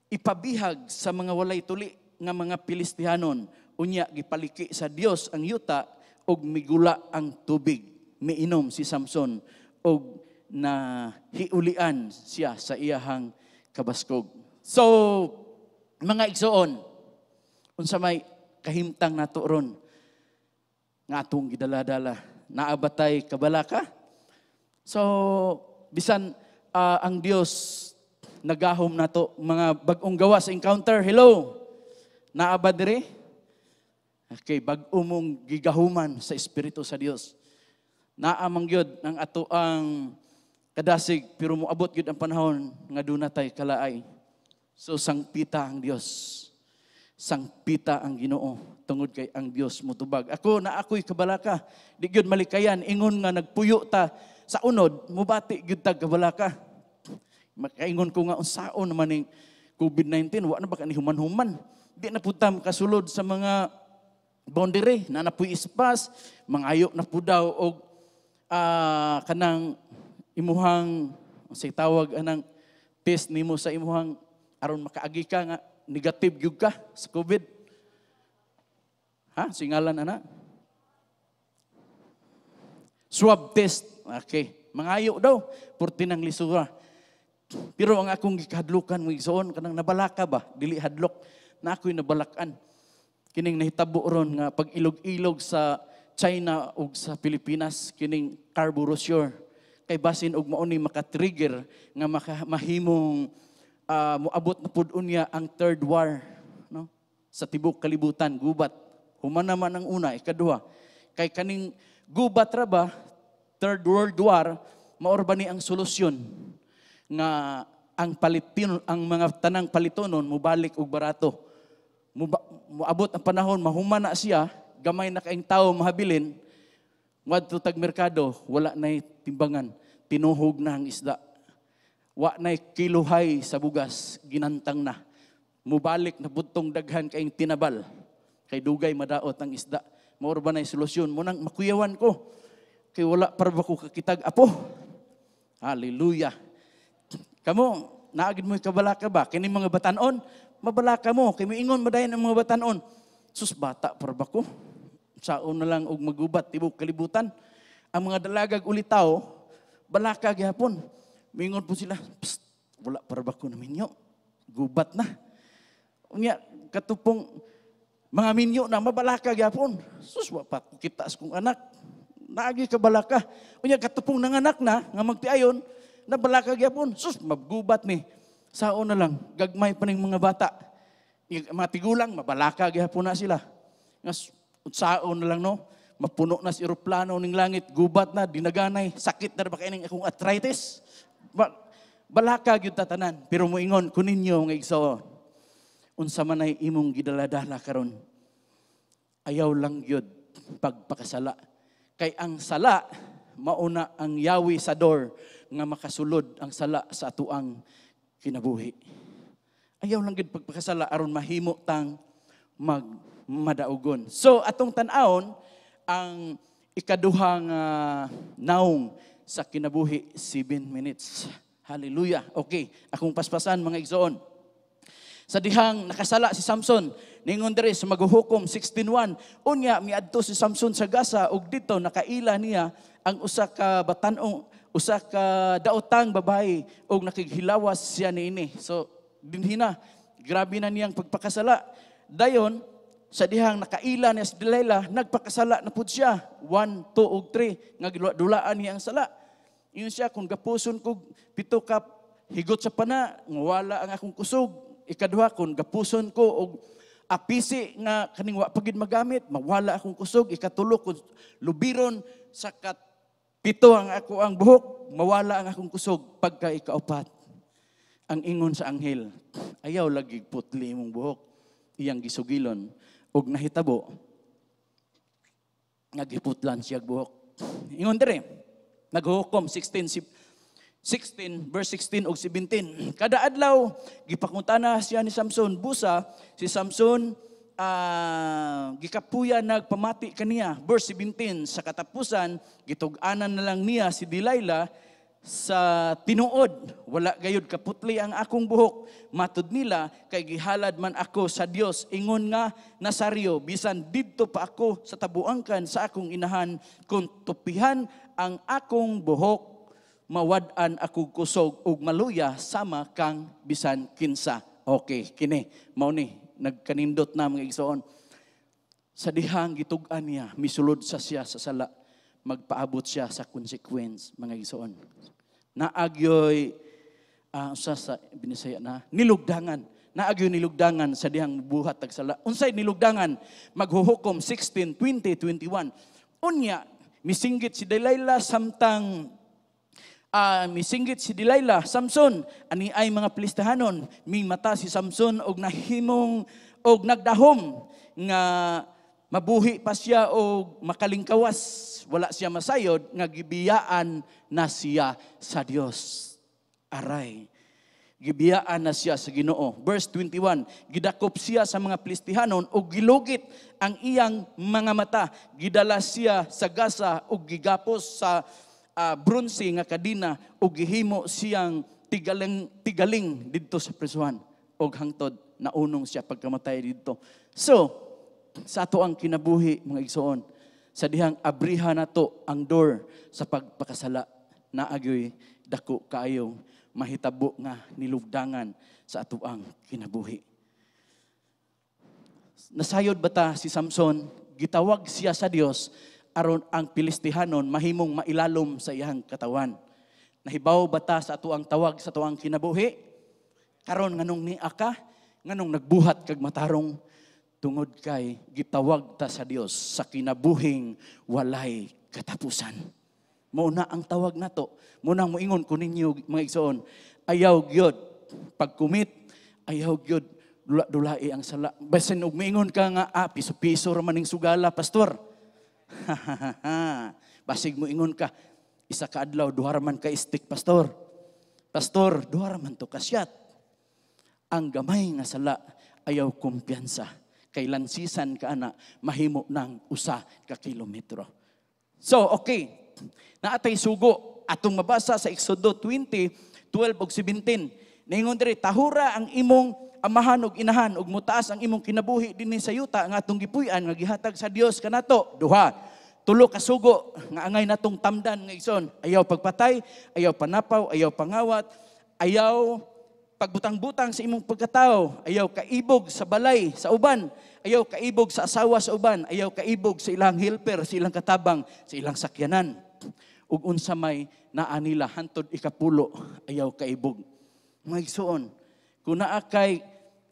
ipabihag sa mga walay tuli nga mga Pilistihanon. Unya gipaliki sa Dios ang yuta ug migula ang tubig. Miinom si Samson ug na hiulian siya sa iyahang kabaskog. So, mga igsoon, unsa may kahimtang nato ron nga atong gidala-dala, naa ba tay kabalaka? So, bisan ang Dios nagahom nato, mga bag-ong gawa sa Encounter, hello, naa ba dire? Okay, bag-o mong gigahuman sa Espiritu sa Dios. Naa man gyud ang ato ang kadasig, pero moabot gyud ang panahon nga duna tay kalaay. So sangpita ang Dios. Sangpita ang Ginoo tungod kay ang Dios motubag. Ako na ako'y kabalaka, di gyud malikayan ingon nga nagpuyo ta sa unod, mubati gyud tag kabalaka. Makaingon ko nga unsaon naman ning COVID-19, wa na ba kani human-human. Di na pud ta makasulod sa mga boundary, na napuy ispas, mangayo na pud daw og kanang imuhang say tawag anang test nimo sa imuhang aron makaagi ka nga negative gyud ka sa COVID. Ha, singalan ana? Swab test. Okay, mangayo daw purti nang lisura. Pero ang akong gikahadlukan, mga igsoon, kanang nabalaka ba, dili hadlok, na ako'y nabalakan. Kining nahitabo ron nga pag-ilog-ilog sa China ug sa Pilipinas, kining carburetor. Kay basin og mao ni maka-trigger nga mahimong moabot na pud unya ang third war, no? Sa tibok kalibutan, gubat. Human naman ang una, ikaduha. Kay kaning gubat ra ba, third world war, maor ba ni ang solusyon nga ang palitin, ang mga tanang palitonon mobalik og barato. Moabot ang panahon mahuman na siya, gamay na kaing tawo mahabilin, ngadto tag merkado, wala nay timbangan, tinuhog na ang isda. Wa nay kilohay sa bugas, ginantang na. Mubalik na butong daghan kaing tinabal, kay dugay madaot ang isda. Maor ba nay solusyon? Munang makuyawan ko, kay wala para ba ko kakitag apo. Hallelujah. Kamo, naagid mo kabalaka ba? Kini mga batanon, mabalaka mo. Kay moingon madayon ang mga batanon. Sus, bata pa ba ko? Saon na lang og magubat tibok kalibutan. Ang mga dalagag ulitaw, balaka gihapon. Mingon po sila, "Psst, wala pa ba ko naminyo? Gubat na." Unya, katupong mga minyo na mabalaka gyapon. Sus, wa pa ko kita sa kong anak. Naagi ka balaka. Unya, katupong ng anak na, nga magtiayon, nabalaka gyapon. Sus, magubat ni. Saon na lang, gagmay pa ning mga bata. Mga tigulang, mabalaka gyapon na sila. Nga, saon na lang, no? Mapuno na si eroplano ning langit, gubat na, dinaganay, sakit na ba kay ning akong arthritis? Balaka gyud tatanan. Pero moingon kuninyo nga igsoon, unsa man ay imong gidaladala karon, ayaw lang gyud pagpakasala. Kay ang sala, mauna ang yawi sa door nga makasulod ang sala sa atuang kinabuhi. Ayaw lang gyud pagpakasala aron mahimo tang magmadaugon. So atong tan-awon ang ikaduhang naong sa kinabuhi, 7 minutes. Hallelujah. Okay, akong paspasan, mga igsoon. Sa dihang nakasala si Samson, ningon diri sa Maghuhukom 16:1, unya miadto si Samson sa Gaza ug dito nakaila niya ang usa ka batan-ong, usa ka daotang babae ug nakighilawas siya niini. So dinhi na, grabe na niyang pagpakasala. Dayon sa dihang nakaila niya si Delilah, nagpakasala na pud siya. 1, 2 ug 3 nga dulaan niya ang sala. Ingon siya, "Kung gapuson kog 7 ka higot sa pana, wala ang akong kusog. Ikaduha, kung gapuson ko og apisi nga kaning wa pa gid magamit, mawala akong kusog. Ikatulo, kung lubiron sa 7 ang ako ang buhok, mawala ang akong kusog." Pagka ikaupat, ang ingon sa anghel, "Ayaw lagi putli imong buhok." Iyang gisugilon og nahitabo nga giputlan siya buhok. Ingon dire, Naghukom 16 verse 16 ug 17. Kada adlaw gipangutana siya ni Samson, busa si Samson gikapuya nagpamati kaniya. Verse 17, sa katapusan gitug-anan na lang niya si Delilah sa tinuod, "Wala gayud kaputli ang akong buhok matud nila kay gihalad man ako sa Dios ingon nga Nasaryo bisan didto pa ako sa tabuangkan sa akong inahan. Kung tupihan ang akong buhok, mawad-an ako kusog ug maluya sama kang bisan kinsa." Okay, kini mao ni nagkanindot na, mga igsoon. Sa dihang gitug-an niya, misulod sa siya sa sala, magpaabot siya sa consequence, mga igsoon. Naagyoy sa Binisaya na nilugdangan. Naagyoy nilugdangan sa dihang buhat tag sala. Unsay nilugdangan? Maghuhukom 16, 20, 21. Unya, misinggit si Delilah samtang misinggit si Delilah, "Samson, ani ay mga Pilistahanon." Mimata si Samson og nahimong og nagdahom nga mabuhi pa siya og makalingkawas. Wala siya masayod nga gibiyaan na siya sa Dios. Aray. Gibiyaan na siya sa Ginoo. Verse 21, gidakop siya sa mga Pilistihanon ug gilugit ang iyang mga mata. Gidala siya sa Gaza ug gigapos sa bronse nga kadina ug gihimo siyang tigaling, tigaling didto sa prisuhan ug hangtod naunong siya pagkamatay didto. So, sa ato ang kinabuhi, mga igsoon, sa dihang abriha nato ang door sa pagpakasala, naagyoy dako kaayo mahitabo nga nilugdangan sa ato ang kinabuhi. Nasayod ba ta si Samson, gitawag siya sa Dios aron ang Pilistihanon mahimong mailalom sa iyang katawan? Nahibaw ba ta sa ato ang tawag sa ato ang kinabuhi? Karon nganong ni ka, nganong nagbuhat kag matarong? Tungod kay gitawag ta sa Dios sa kinabuhing walay katapusan. Mao na ang tawag nato. Mao nang moingon ko ninyo, mga igsoon, ayaw gyud pagkumit, ayaw gyud dula-dulai ang sala. Basin og moingon ka nga, "Piso-piso ra man ning sugala, pastor." Basig mo ingon ka, "Isa ka adlaw, duha ra man ka stick, pastor. Pastor, duha ra man to ka shot." Ang gamay nga sala, ayaw kumpiyansa. Kay lansisan ka ana, mahimo ng 1 ka kilometro. So, okay. Naatay sugo atong mabasa sa Exodo 20, 12 ug 17. Ningon diri, tahura ang imong amahan ug inahan ug motaas ang imong kinabuhi dinhi sa yuta nga atong gipuy-an nga gihatag sa Dios kanato. Duha. Tulo ka sugo nga angay natong tamdan, mga igsoon. Ayaw pagpatay, ayaw panapaw, ayaw pangawat, ayaw pagbutang-butang sa imong pagkatao, ayaw kaibog sa balay sa uban, ayaw kaibog sa asawa sa uban, ayaw kaibog sa ilang helper, sa ilang katabang, sa ilang sakyanan. Ug unsa may naa nila, hantod ikapulo, ayaw kaibog. Mga igsoon, kung naa kay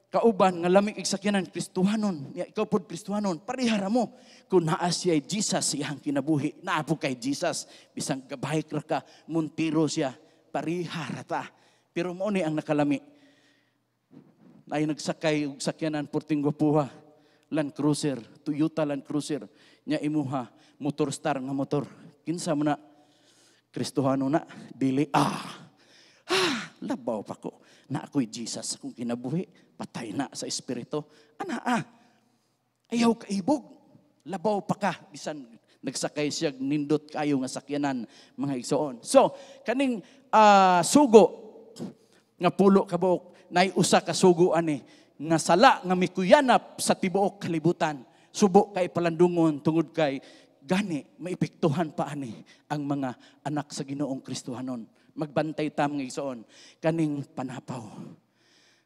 kauban nga lami kay sakyanan, Kristohanon, ya ikaw pod Kristohanon, parehara mo. Kung naa siya Jesus sa iyang kinabuhi, naa po kay Jesus, bisang gabike ra ka, Montero siya, parehara ta. Pero mao ni ang nakalami. Ay nagsakay og sakyanan porting gwapuha, Land Cruiser, Toyota Land Cruiser, nya imuha motor star nga motor. Kinsa mo na? Kristohano na, dili ah. Labaw pa ko. Na ako'y Jesus akong kinabuhi, patay na sa espiritu. Ana ah, ayaw kaibog. Labaw pa ka, bisan nagsakay siya nindot kayo nga sakyanan, mga igsoon. So, kaning sugo nga 10 ka buok, nay usa ka sugo ani nga sala nga mikuyanap sa tibuok kalibutan. Subo kay palandungon tungod kay gani maepektuhan pa ani ang mga anak sa Ginoong Kristohanon. Magbantay ta, mga igsoon, kaning panapaw.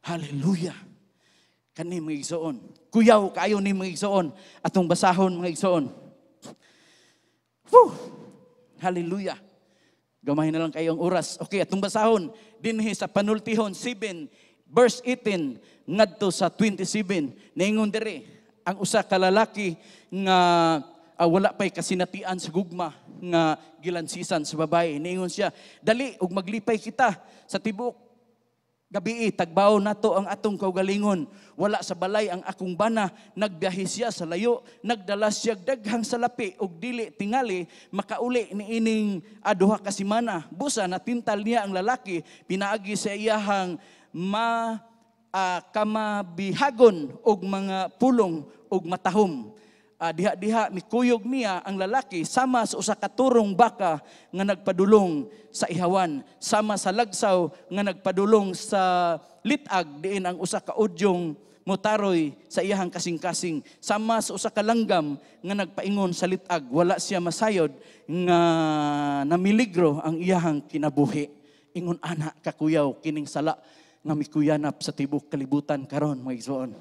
Hallelujah. Kani, mga igsoon. Kuyaw kaayo ni, mga igsoon. Atong basahon, mga igsoon. Whew! Hallelujah. Gamay na lang kayong oras. Okay, atong basahon dinhi sa Panultihon 7 verse 18 ngadto sa 27. Ningon diri ang usa ka lalaki nga wala pay kasinatian sa gugma nga gilansisan sa babae. Ningon siya, "Dali ug maglipay kita sa tibuok gabii, tagbaw nato ang atong kaugalingon. Wala sa balay ang akong bana, nagbiyahe siya sa layo, nagdala siya daghang salapi ug dili tingali makauli niining 2 ka semana. Busa natintal niya ang lalaki pinaagi sa iyahang ma kamabihagon og mga pulong ug matahom. Diha-diha mikuyog niya ang lalaki sama sa usa ka turong baka nga nagpadulong sa ihawan, sama sa lagsaw nga nagpadulong sa litag diin ang usa ka udyong motaroy sa iyahang kasing-kasing, sama sa usa ka langgam nga nagpaingon sa litag. Wala siya masayod nga namiligro ang iyahang kinabuhi." Ingon ana kakuyaw kining sala nga mikuyanap sa tibuok kalibutan karon, mga igsoon.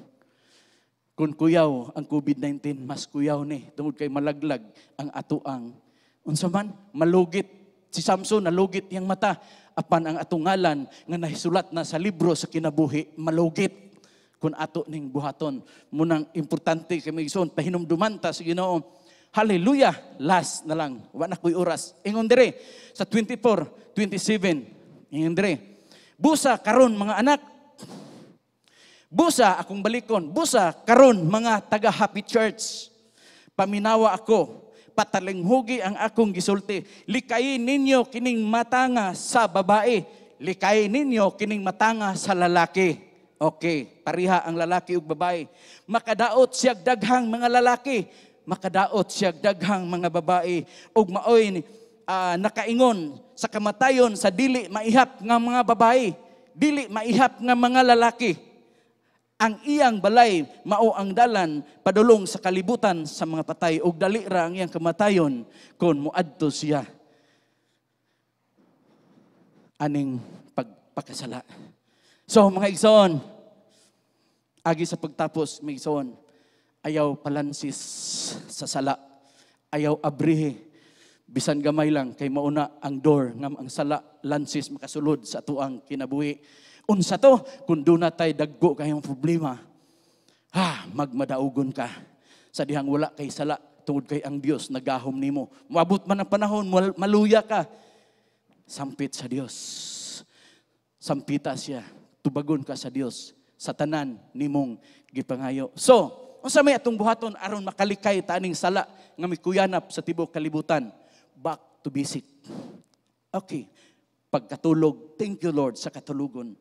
Kung kuyaw ang COVID-19, mas kuyaw ni tungod kay malaglag ang atoang unsa man, malugit si Samson, nalugit iyang mata, apan ang atong ngalan nga nahisulat na sa libro sa kinabuhi malugit kung ato ning buhaton. Munang importante kay, mga igsoon, pahinumduman ta sa Ginoo. Hallelujah. Last na lang, wa na ko'y oras. Ingon dire sa 24 27, ingon dire, "Busa karon, mga anak." Busa akong balikon. "Busa karon, mga taga Happy Church. Paminawa ako. Patalinghugi ang akong gisulti. Likayin ninyo kining matanga sa babae. Likayin ninyo kining matanga sa lalaki." Okay, pariha ang lalaki ug babae. "Makadaot siya daghang mga lalaki. Makadaot siya daghang mga babae. Ug maoy nakaingon sa kamatayon sa dili maihap nga mga babae, dili maihap nga mga lalaki. Ang iyang balay mao ang dalan padulong sa kalibutan sa mga patay ug dali ra ang iyang kamatayon kon moadto siya aning pagpakasala." So, mga igsoon, agi sa pagtapos, mga igsoon, ayaw palansis sa sala, ayaw abrihe bisan gamay lang kay mauna ang door nga ang sala lansis makasulod sa atuang kinabuhi. Unsa to? Kung duna tay dagko kayong problema, ha, magmadaugon ka. Sa dihang wala kay sala, tungod kay ang Dios nagahom nimo. Moabot man ang panahon, maluya ka. Sampit sa Dios. Sampita siya. Tubagon ka sa Dios sa tanan nimong gipangayo. So, unsa may atong buhaton aron makalikay ta aning sala nga mikuyanap sa tibuok kalibutan? Back to basic. Okay. Pagkatulog, thank you, Lord, sa katulugon.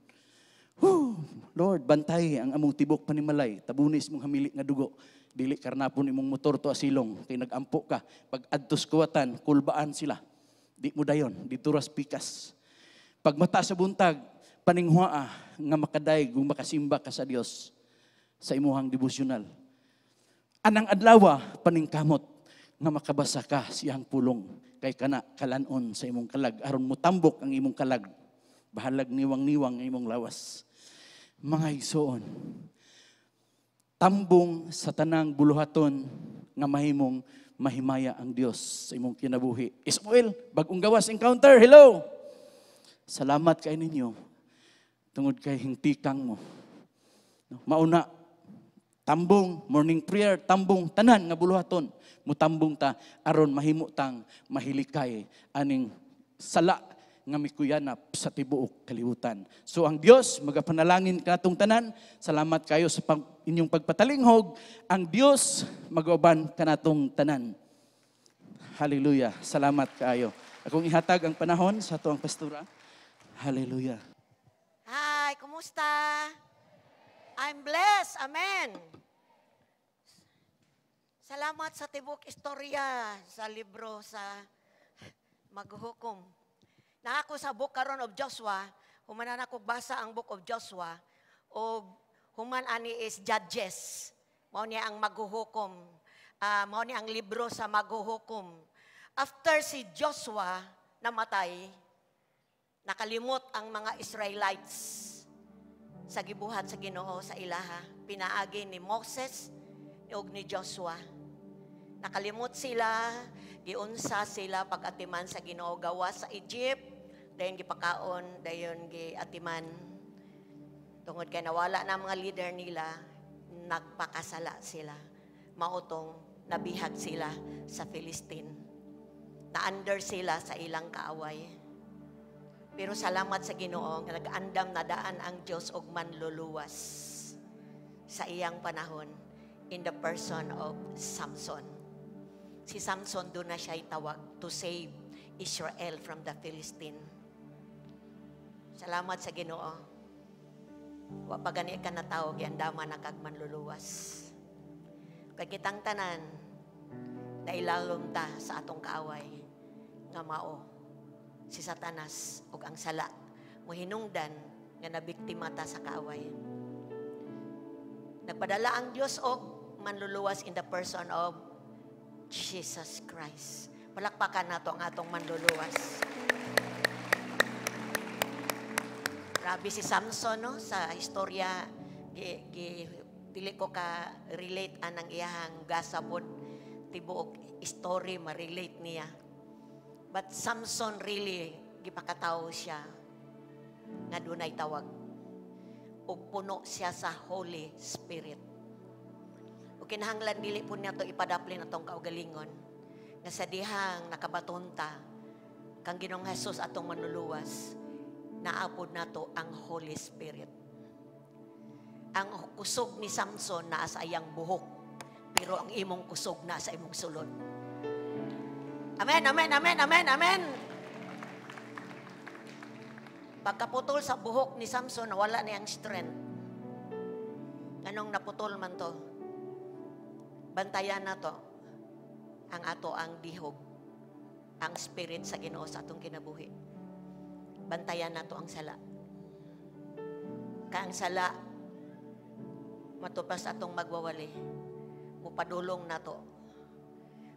Whew, Lord, bantay ang among tibok panimalay. Tabunis mong hamili nga dugo. Dili karnapon imong motor to asilong. Kay nagampo ka. Pag adtos kuwatan, kulbaan sila. Di mo dayon, di turas pikas. Pag mata sa buntag, Paninghuaa nga makadayeg ug makasimba ka sa Dios sa imuhang devotional. Anang adlaw, paningkamot nga makabasa ka siyang pulong kay kana kalanon sa imong kalag aron mutambok ang imong kalag, bahalag niwang-niwang ang imong lawas. Mga igsoon, tambong sa tanang buluhaton nga mahimong mahimaya ang Dios sa imong kinabuhi. Ismael, bagong gawas encounter, hello! Salamat kay ninyo tungod kay hingtikang mo. No, mauna, tambong, morning prayer, tambong, tanan nga buluhaton. Mutambong ta, aron mahimo tang mahilikay aning sala nga mikuyanap sa tibuok kalibutan. So ang Dios magapanalangin kanatong tanan. Salamat kayo sa inyong pagpatalinghog. Ang Dios mag-uban kanatong tanan. Hallelujah. Salamat kaayo. Akong ihatag ang panahon sa atuang pastora. Hallelujah.
Hi, kumusta? I'm blessed. Amen. Salamat sa tibok istorya sa libro sa maghuhukom. Na ako sa book karon of Joshua, human na ako basa ang book of Joshua, og human ani is Judges. Mao niya ang maghuhukom. Mao niya ang libro sa maghuhukom. After si Joshua namatay, nakalimot ang mga Israelites sa gibuhat sa Ginoo sa ilaha. Pinaagi ni Moses ug ni Joshua. Nakalimot sila, giunsa sila pag-atiman sa Ginoo gawas sa Egypt, dayon gipakaon, dayon giatiman. Tungod kay nawala na ang mga leader nila, nagpakasala sila. Mautong nabihag sila sa Philistine. Na-under sila sa ilang kaaway. Pero salamat sa Ginoo nga nag-andam na daan ang Dios og manluluwas sa iyang panahon in the person of Samson. Si Samson doon na siya itawag to save Israel from the Philistine. Salamat sa Ginoo. Wa pa gani ka natawo, giandaman na kag manluluwas. Kay kitang tanan nailalom ta sa atong kaaway nga mao si Satanas ug ang sala, mohinungdan nga nabiktima ta sa kaaway. Nagpadala ang Dios og manluluwas in the person of Jesus Christ. Palakpakan nato ang atong manluluwas. Grabe si Samson, no, sa istorya gi, gi dili ko ka relate anang iyahang gasapod tibuok story ma-relate niya. But Samson really gipakatawo siya nga dunay tawag. Ug puno siya sa Holy Spirit. Ug kinahanglan dili po niya to ipadaplin atong kaugalingon nga sa dihang nakabaton ta kang Ginoong Jesus atong manluluwas, naapod nato ang Holy Spirit. Ang kusog ni Samson naa sa iyang buhok, pero ang imong kusog naa sa imong sulod. Amen, amen, amen, amen, amen. Pagkaputol sa buhok ni Samson, wala niyang strength. Anong naputol man to? Bantayan na to ang ato ang dihog, ang spirit sa Ginoo sa atong kinabuhi. Bantayan na to ang sala. Ka ang sala, matupas atong magwawali. Mupadulong na to.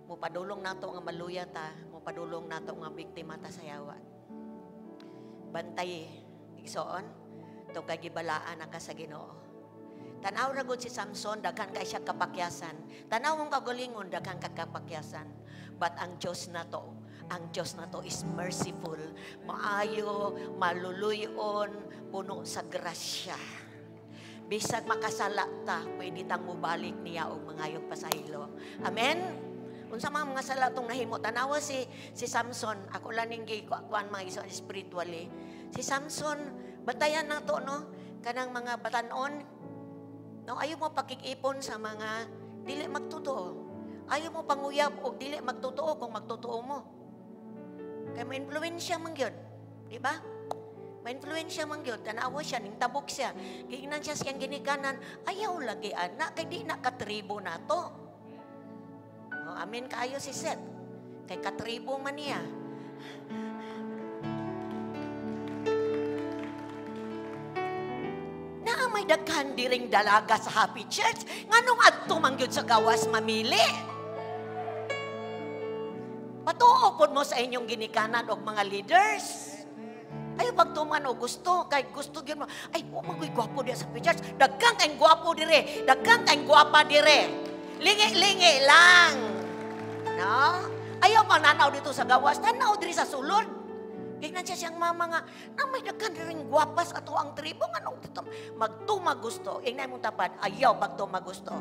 Mupadulong nato nga maluya ta, mupadulong nato nga biktima ta sa yawa. Bantay, igsoon, to kay gibalaan na ka sa Ginoo. Tanaw ra gud si Samson, daghan kay siya kapakyasan. Tanaw mong kagalingon, daghan ka kapakyasan. But ang Dios nato is merciful, maayo, maluluyon, puno sa grasya. Bisag makasala ta, pwede tang mubalik niya og mangayog pasaylo. Amen? Unsa mga sala tong nahimo, tanawa si Samson, ako lang ning gikuan mga iso spiritually. Si Samson, batayan nato, no, kanang mga batanon. No, ayaw mo pakikipon sa mga dili magtotoo. Ayaw mo panguyab og dili magtotoo kung magtotoo mo. Kay ma-influensya man gyud, di ba? Ma-influensya man gyud, tanawa siya ning tabok siya. Giingnan siya siyang ginikanan, ayaw lagi ana kay di na katribo nato. Oh, amen kaayo si Seth. Kay katribo man niya. May daghan diring dalaga sa Happy Church. Nganong adto man gyud sa gawas mamili? Patuo pod mo sa inyong ginikanan og mga leaders. Ayaw pagtuman og gusto, kay gusto gyud mo. Ay, wa man ko'y gwapo diya sa Happy Church. Daghan kayong gwapo dire. Daghan kayong gwapa dire. Lingi-lingi lang. No? Ayaw pananaw dito sa gawas, tanaw diri sa sulod. Gignan siya siyang mama nga, na may daghan rin gwapas ato ang tribo, nganong dito magtuma gusto. Ingnan mong tapad, ayaw pagtuma gusto.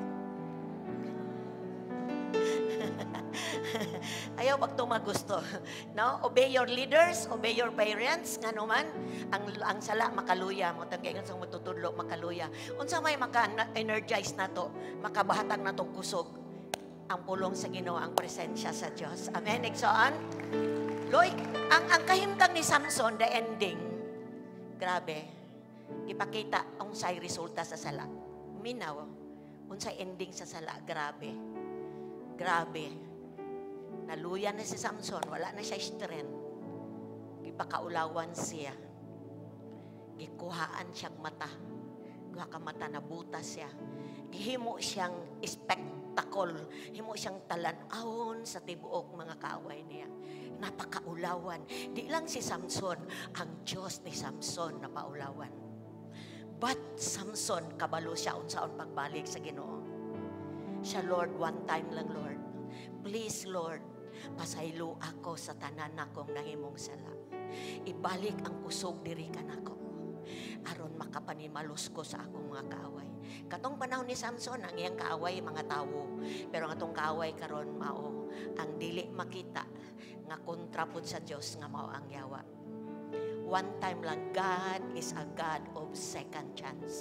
Ayaw pagtuma gusto. No? Obey your leaders, obey your parents, ngano man, ang sala makaluya mo tang sa matutudlo makaluya. Unsa may maka-energize nato, makabahatag nato kusog ang pulong sa Ginoo, ang presensya sa Dios. Amen. Igsoon? Loy, ang kahimtang ni Samson, the ending, grabe, ipakita ang say resulta sa sala. Minaw, unsay ending sa sala, grabe. Grabe. Naluya na si Samson, wala na siya strength. Gipakaulawan siya. Gikuhaan siyang mata. Duha ka mata, nabutas siya. Gihimo siyang spectacle. Himo siyang talan-awon sa tibuok mga kaaway niya. Napakaulawan. Di lang si Samson, ang Diyos ni Samson napaulawan. But Samson, kabalo siya unsaon pagbalik sa Ginoo. Siya, Lord, one time lang, Lord. Please, Lord, pasaylo ako sa tanan nakong nahimong sala. Ibalik ang kusog diri kanako aron makapanimalos ko sa akong mga kaaway. Katong panahon ni Samson, ang iyang kaaway mga tawo. Pero ang atong kaaway karon mao ang dili makita nga kontra pud sa Dios nga mao ang yawa. One time lang, God is a God of second chance.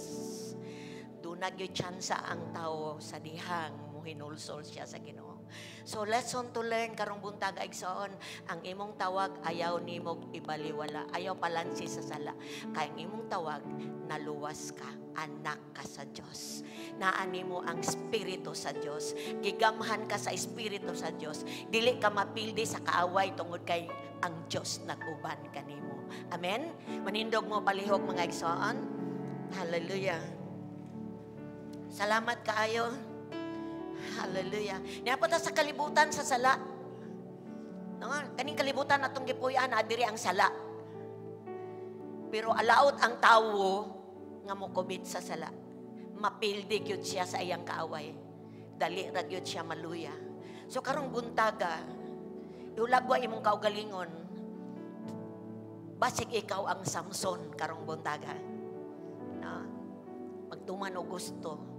Duna gyud tsansa ang tawo sa dihang muhinulsol siya sa Ginoo. So lesson to learn karong buntag, igsoon, ang imong tawag ayaw nimo ibaliwala, ayaw palansi sa sala. Kay ang imong tawag, naluwas ka, anak ka sa Dios. Naa nimo ang espiritu sa Dios. Gigamhan ka sa espiritu sa Dios. Dili ka mapildi sa kaaway tungod kay ang Dios nag-uban kanimo. Amen. Manindog mo palihog, mga igsoon. Hallelujah. Salamat kaayo. Hallelujah. Niapa ta sa kalibutan sa sala. No, kaning kalibutan atong gipuy-an, diri ang sala. Pero alaot ang tawo nga mo-commit sa sala. Mapildi gyud siya sa iyang kaaway. Dali ra gyud siya maluya. So karong buntaga, iulagwa imong kaugalingon. Basig ikaw ang Samson karong buntaga. No? Magtuman og gusto.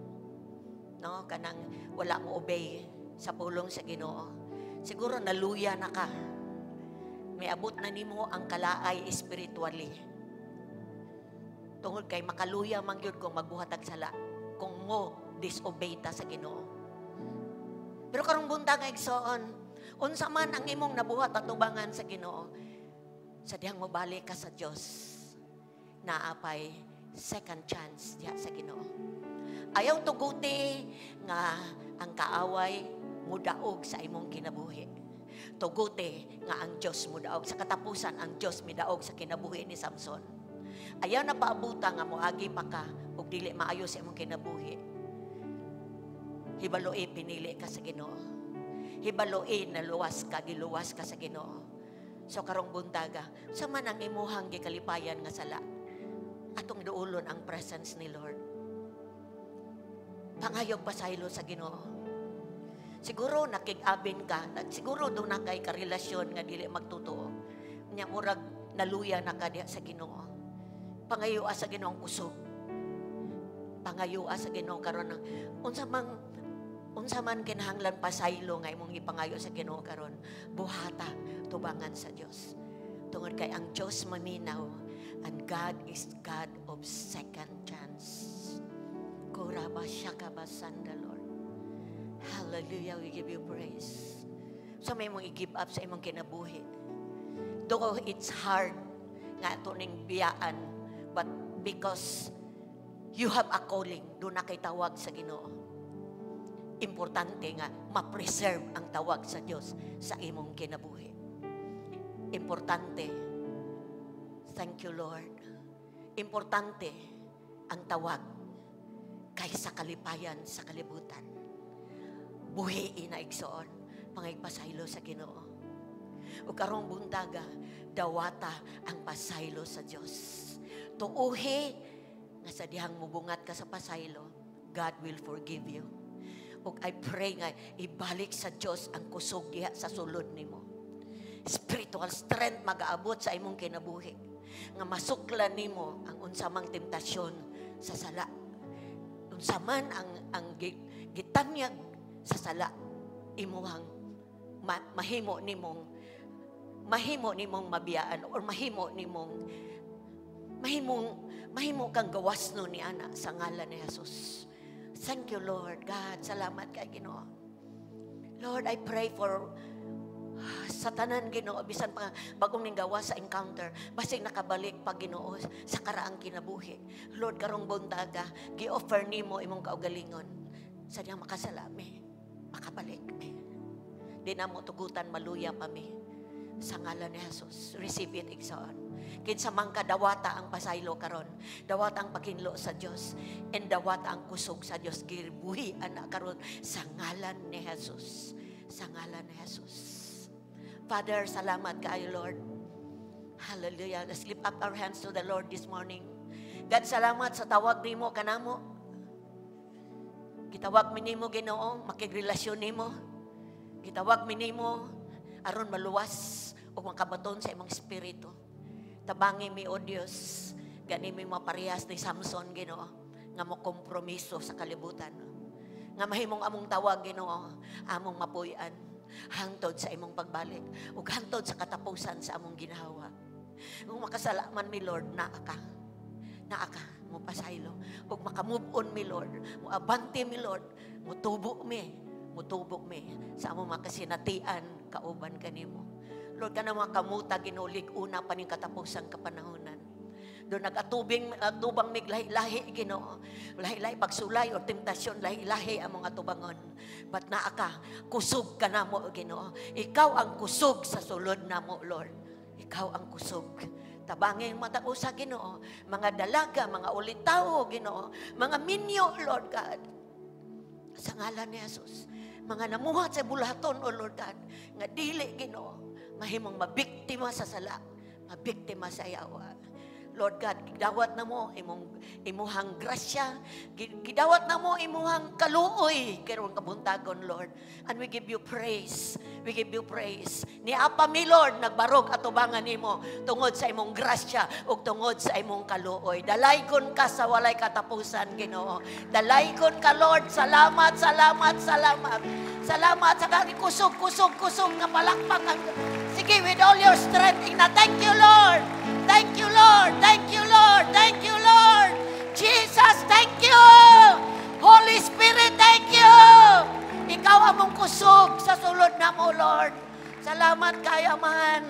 No, kanang wala mo obey sa pulong sa Ginoo. Siguro naluya na ka. May abot na nimo ang kalaay spiritually. Tungod kay makaluya man gyud kung magbuhat og sala, kung mo disobey ta sa Ginoo. Pero karong buntag, igsoon, unsa man ang imong nabuhat atubangan sa Ginoo, sa dihang mobalik ka sa Dios, naapay second chance diha sa Ginoo. Ayaw tuguti nga ang kaaway mudaog sa imong kinabuhi. Tuguti nga ang Dios mudaog. Sa katapusan, ang Dios midaog sa kinabuhi ni Samson. Ayaw na paabuta nga moagi pa ka ug dili maayo sa imong kinabuhi. Hibaloi pinili ka sa Ginoo. Hibaloi naluwas ka, giluwas ka sa Ginoo. So karong buntaga, sa man ang imuhang gikalipayan nga sala, atong duulon ang presence ni Lord. Pangayog pasaylo sa Ginoo. Siguro nakig-abin ka, siguro doon na kay karelasyon nga dili magtotoo. Nya murag naluya na ka diha sa Ginoo. Pangayoa sa Ginoo ang kusog. Pangayoa sa Ginoo karon ang unsa man kinahanglan pasaylo nga imong ipangayo sa Ginoo karon, buhata tubangan sa Dios. Tungod kay ang Dios maminaw, and God is God of second chance. Kuraba shakaba sanda, Lord. Hallelujah, we give you praise. So may mong i-give up sa imong kinabuhi. Though it's hard nga ato ning biyaan, but because you have a calling, doon na kay tawag sa Ginoo. Importante nga ma-preserve ang tawag sa Dios sa imong kinabuhi. Importante. Thank you, Lord. Importante ang tawag. kaysa kalipayan sa kalibutan. Buhi na, igsoon, pangayog pasaylo sa Ginoo. Ug karong buntaga, dawata ang pasaylo sa Dios. Tuuhi nga sa dihang mubungat ka sa pasaylo, God will forgive you. Ug I pray nga ibalik sa Dios ang kusog diha sa sulod nimo. Spiritual strength magaabot sa imong kinabuhi nga masuklan nimo ang unsa mang temptasyon sa sala. Unsa man ang gitanyag sa sala, imuhang mahimo nimong mabiyaan or mahimo nimong mahimong mahimo kang gawas no ni ana sa ngalan ni Jesus. Thank you, Lord God. Salamat kay Ginoo. Lord, I pray for sa tanan, Ginoo, bisan pa bagong ning gawas sa encounter, basig nakabalik pa, Ginoo, sa karaang kinabuhi. Lord, karong buntaga, gi-offer nimo imong kaugalingon sa diyang makasala mi, makabalik mi. Di na mo tugutan maluya pa mi. Sa ngalan ni Jesus, receive it, igsoon. Kinsa man ka, dawata ang pasaylo karon. Dawata ang paghinlo sa Dios and dawata ang kusog sa Dios. Gibuhi ana karon sa ngalan ni Jesus. Sa ngalan ni Jesus. Father, salamat kaayo, Lord. Hallelujah. Let's lift up our hands to the Lord this morning. God, salamat sa tawag nimo kanamo. Gitawag mi nimo, Ginoo, makigrelasyon nimo. Gitawag mi nimo aron maluwas ug makabaton sa imong espiritu. Tabangi mi, O Dios, gani mi maparehas ni Samson, Ginoo, nga mo kompromiso sa kalibutan. Nga mahimong among tawag, Ginoo, among mapuy-an hangtod sa imong pagbalik ug hangtod sa katapusan sa among ginhawa. Kung makasala man mi, Lord, naa ka. Naa ka, mo pasaylo. Ug maka-move on mi, Lord. Mo abante mi, Lord. Mutubo mi. Mutubo mi sa among mga kasinatian kauban kanimo. Lord, kanang mga kamuta, Ginoo, lig-una pa ning katapusang kapanahonan. Doon nag-atubing atubang mig lahi-lahi, Ginoo. Lahi-lahi pagsulay or temptasyon, lahi-lahi ang mga tubangon. But naa ka, kusog ka namo, Ginoo. Ikaw ang kusog sa sulod namo, Lord. Ikaw ang kusog. Tabangin matag usa, Ginoo, mga dalaga, mga ulitawo, Ginoo, mga minyo, Lord God. Sa ngalan ni Jesus, mga namuhat sa bulaton, O Lord God, nga dili, Ginoo, mahimong mabiktima sa sala, mabiktima sa yawa. Lord God, gidawat na mo imong imuhang grasya, gidawat na mo imuhang kaluoy karong kabuntagon, Lord. And we give you praise. We give you praise. Ni apa mi, Lord, nagbarog atubangan nimo tungod sa imong grasya ug tungod sa imong kaluoy. Dalaygon ka sa walay katapusan, Ginoo. Dalaygon ka, Lord. Salamat, salamat, salamat. Salamat sa kang kusog, kusog, kusog nga palakpak. Sige, with all your strength, ina, thank you, Lord. Thank you, Lord. Thank you, Lord. Thank you, Lord. Jesus, thank you. Holy Spirit, thank you. Ikaw among kusog sa sulod namo, Lord. Salamat kay Amahan.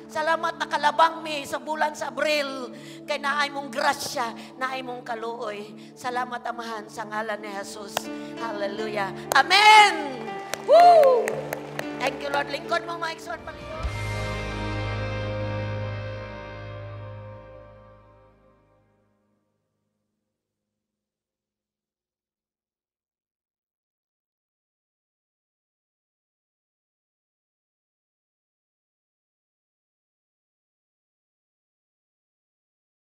Salamat nakalabang mi sa bulan sa Abril. Kay naay mong grasya, naay mong kaluoy. Salamat, Amahan, sa ngalan ni Jesus. Hallelujah. Amen! Woo! Thank you, Lord. Lingkod mo, mga igsoon, palihog.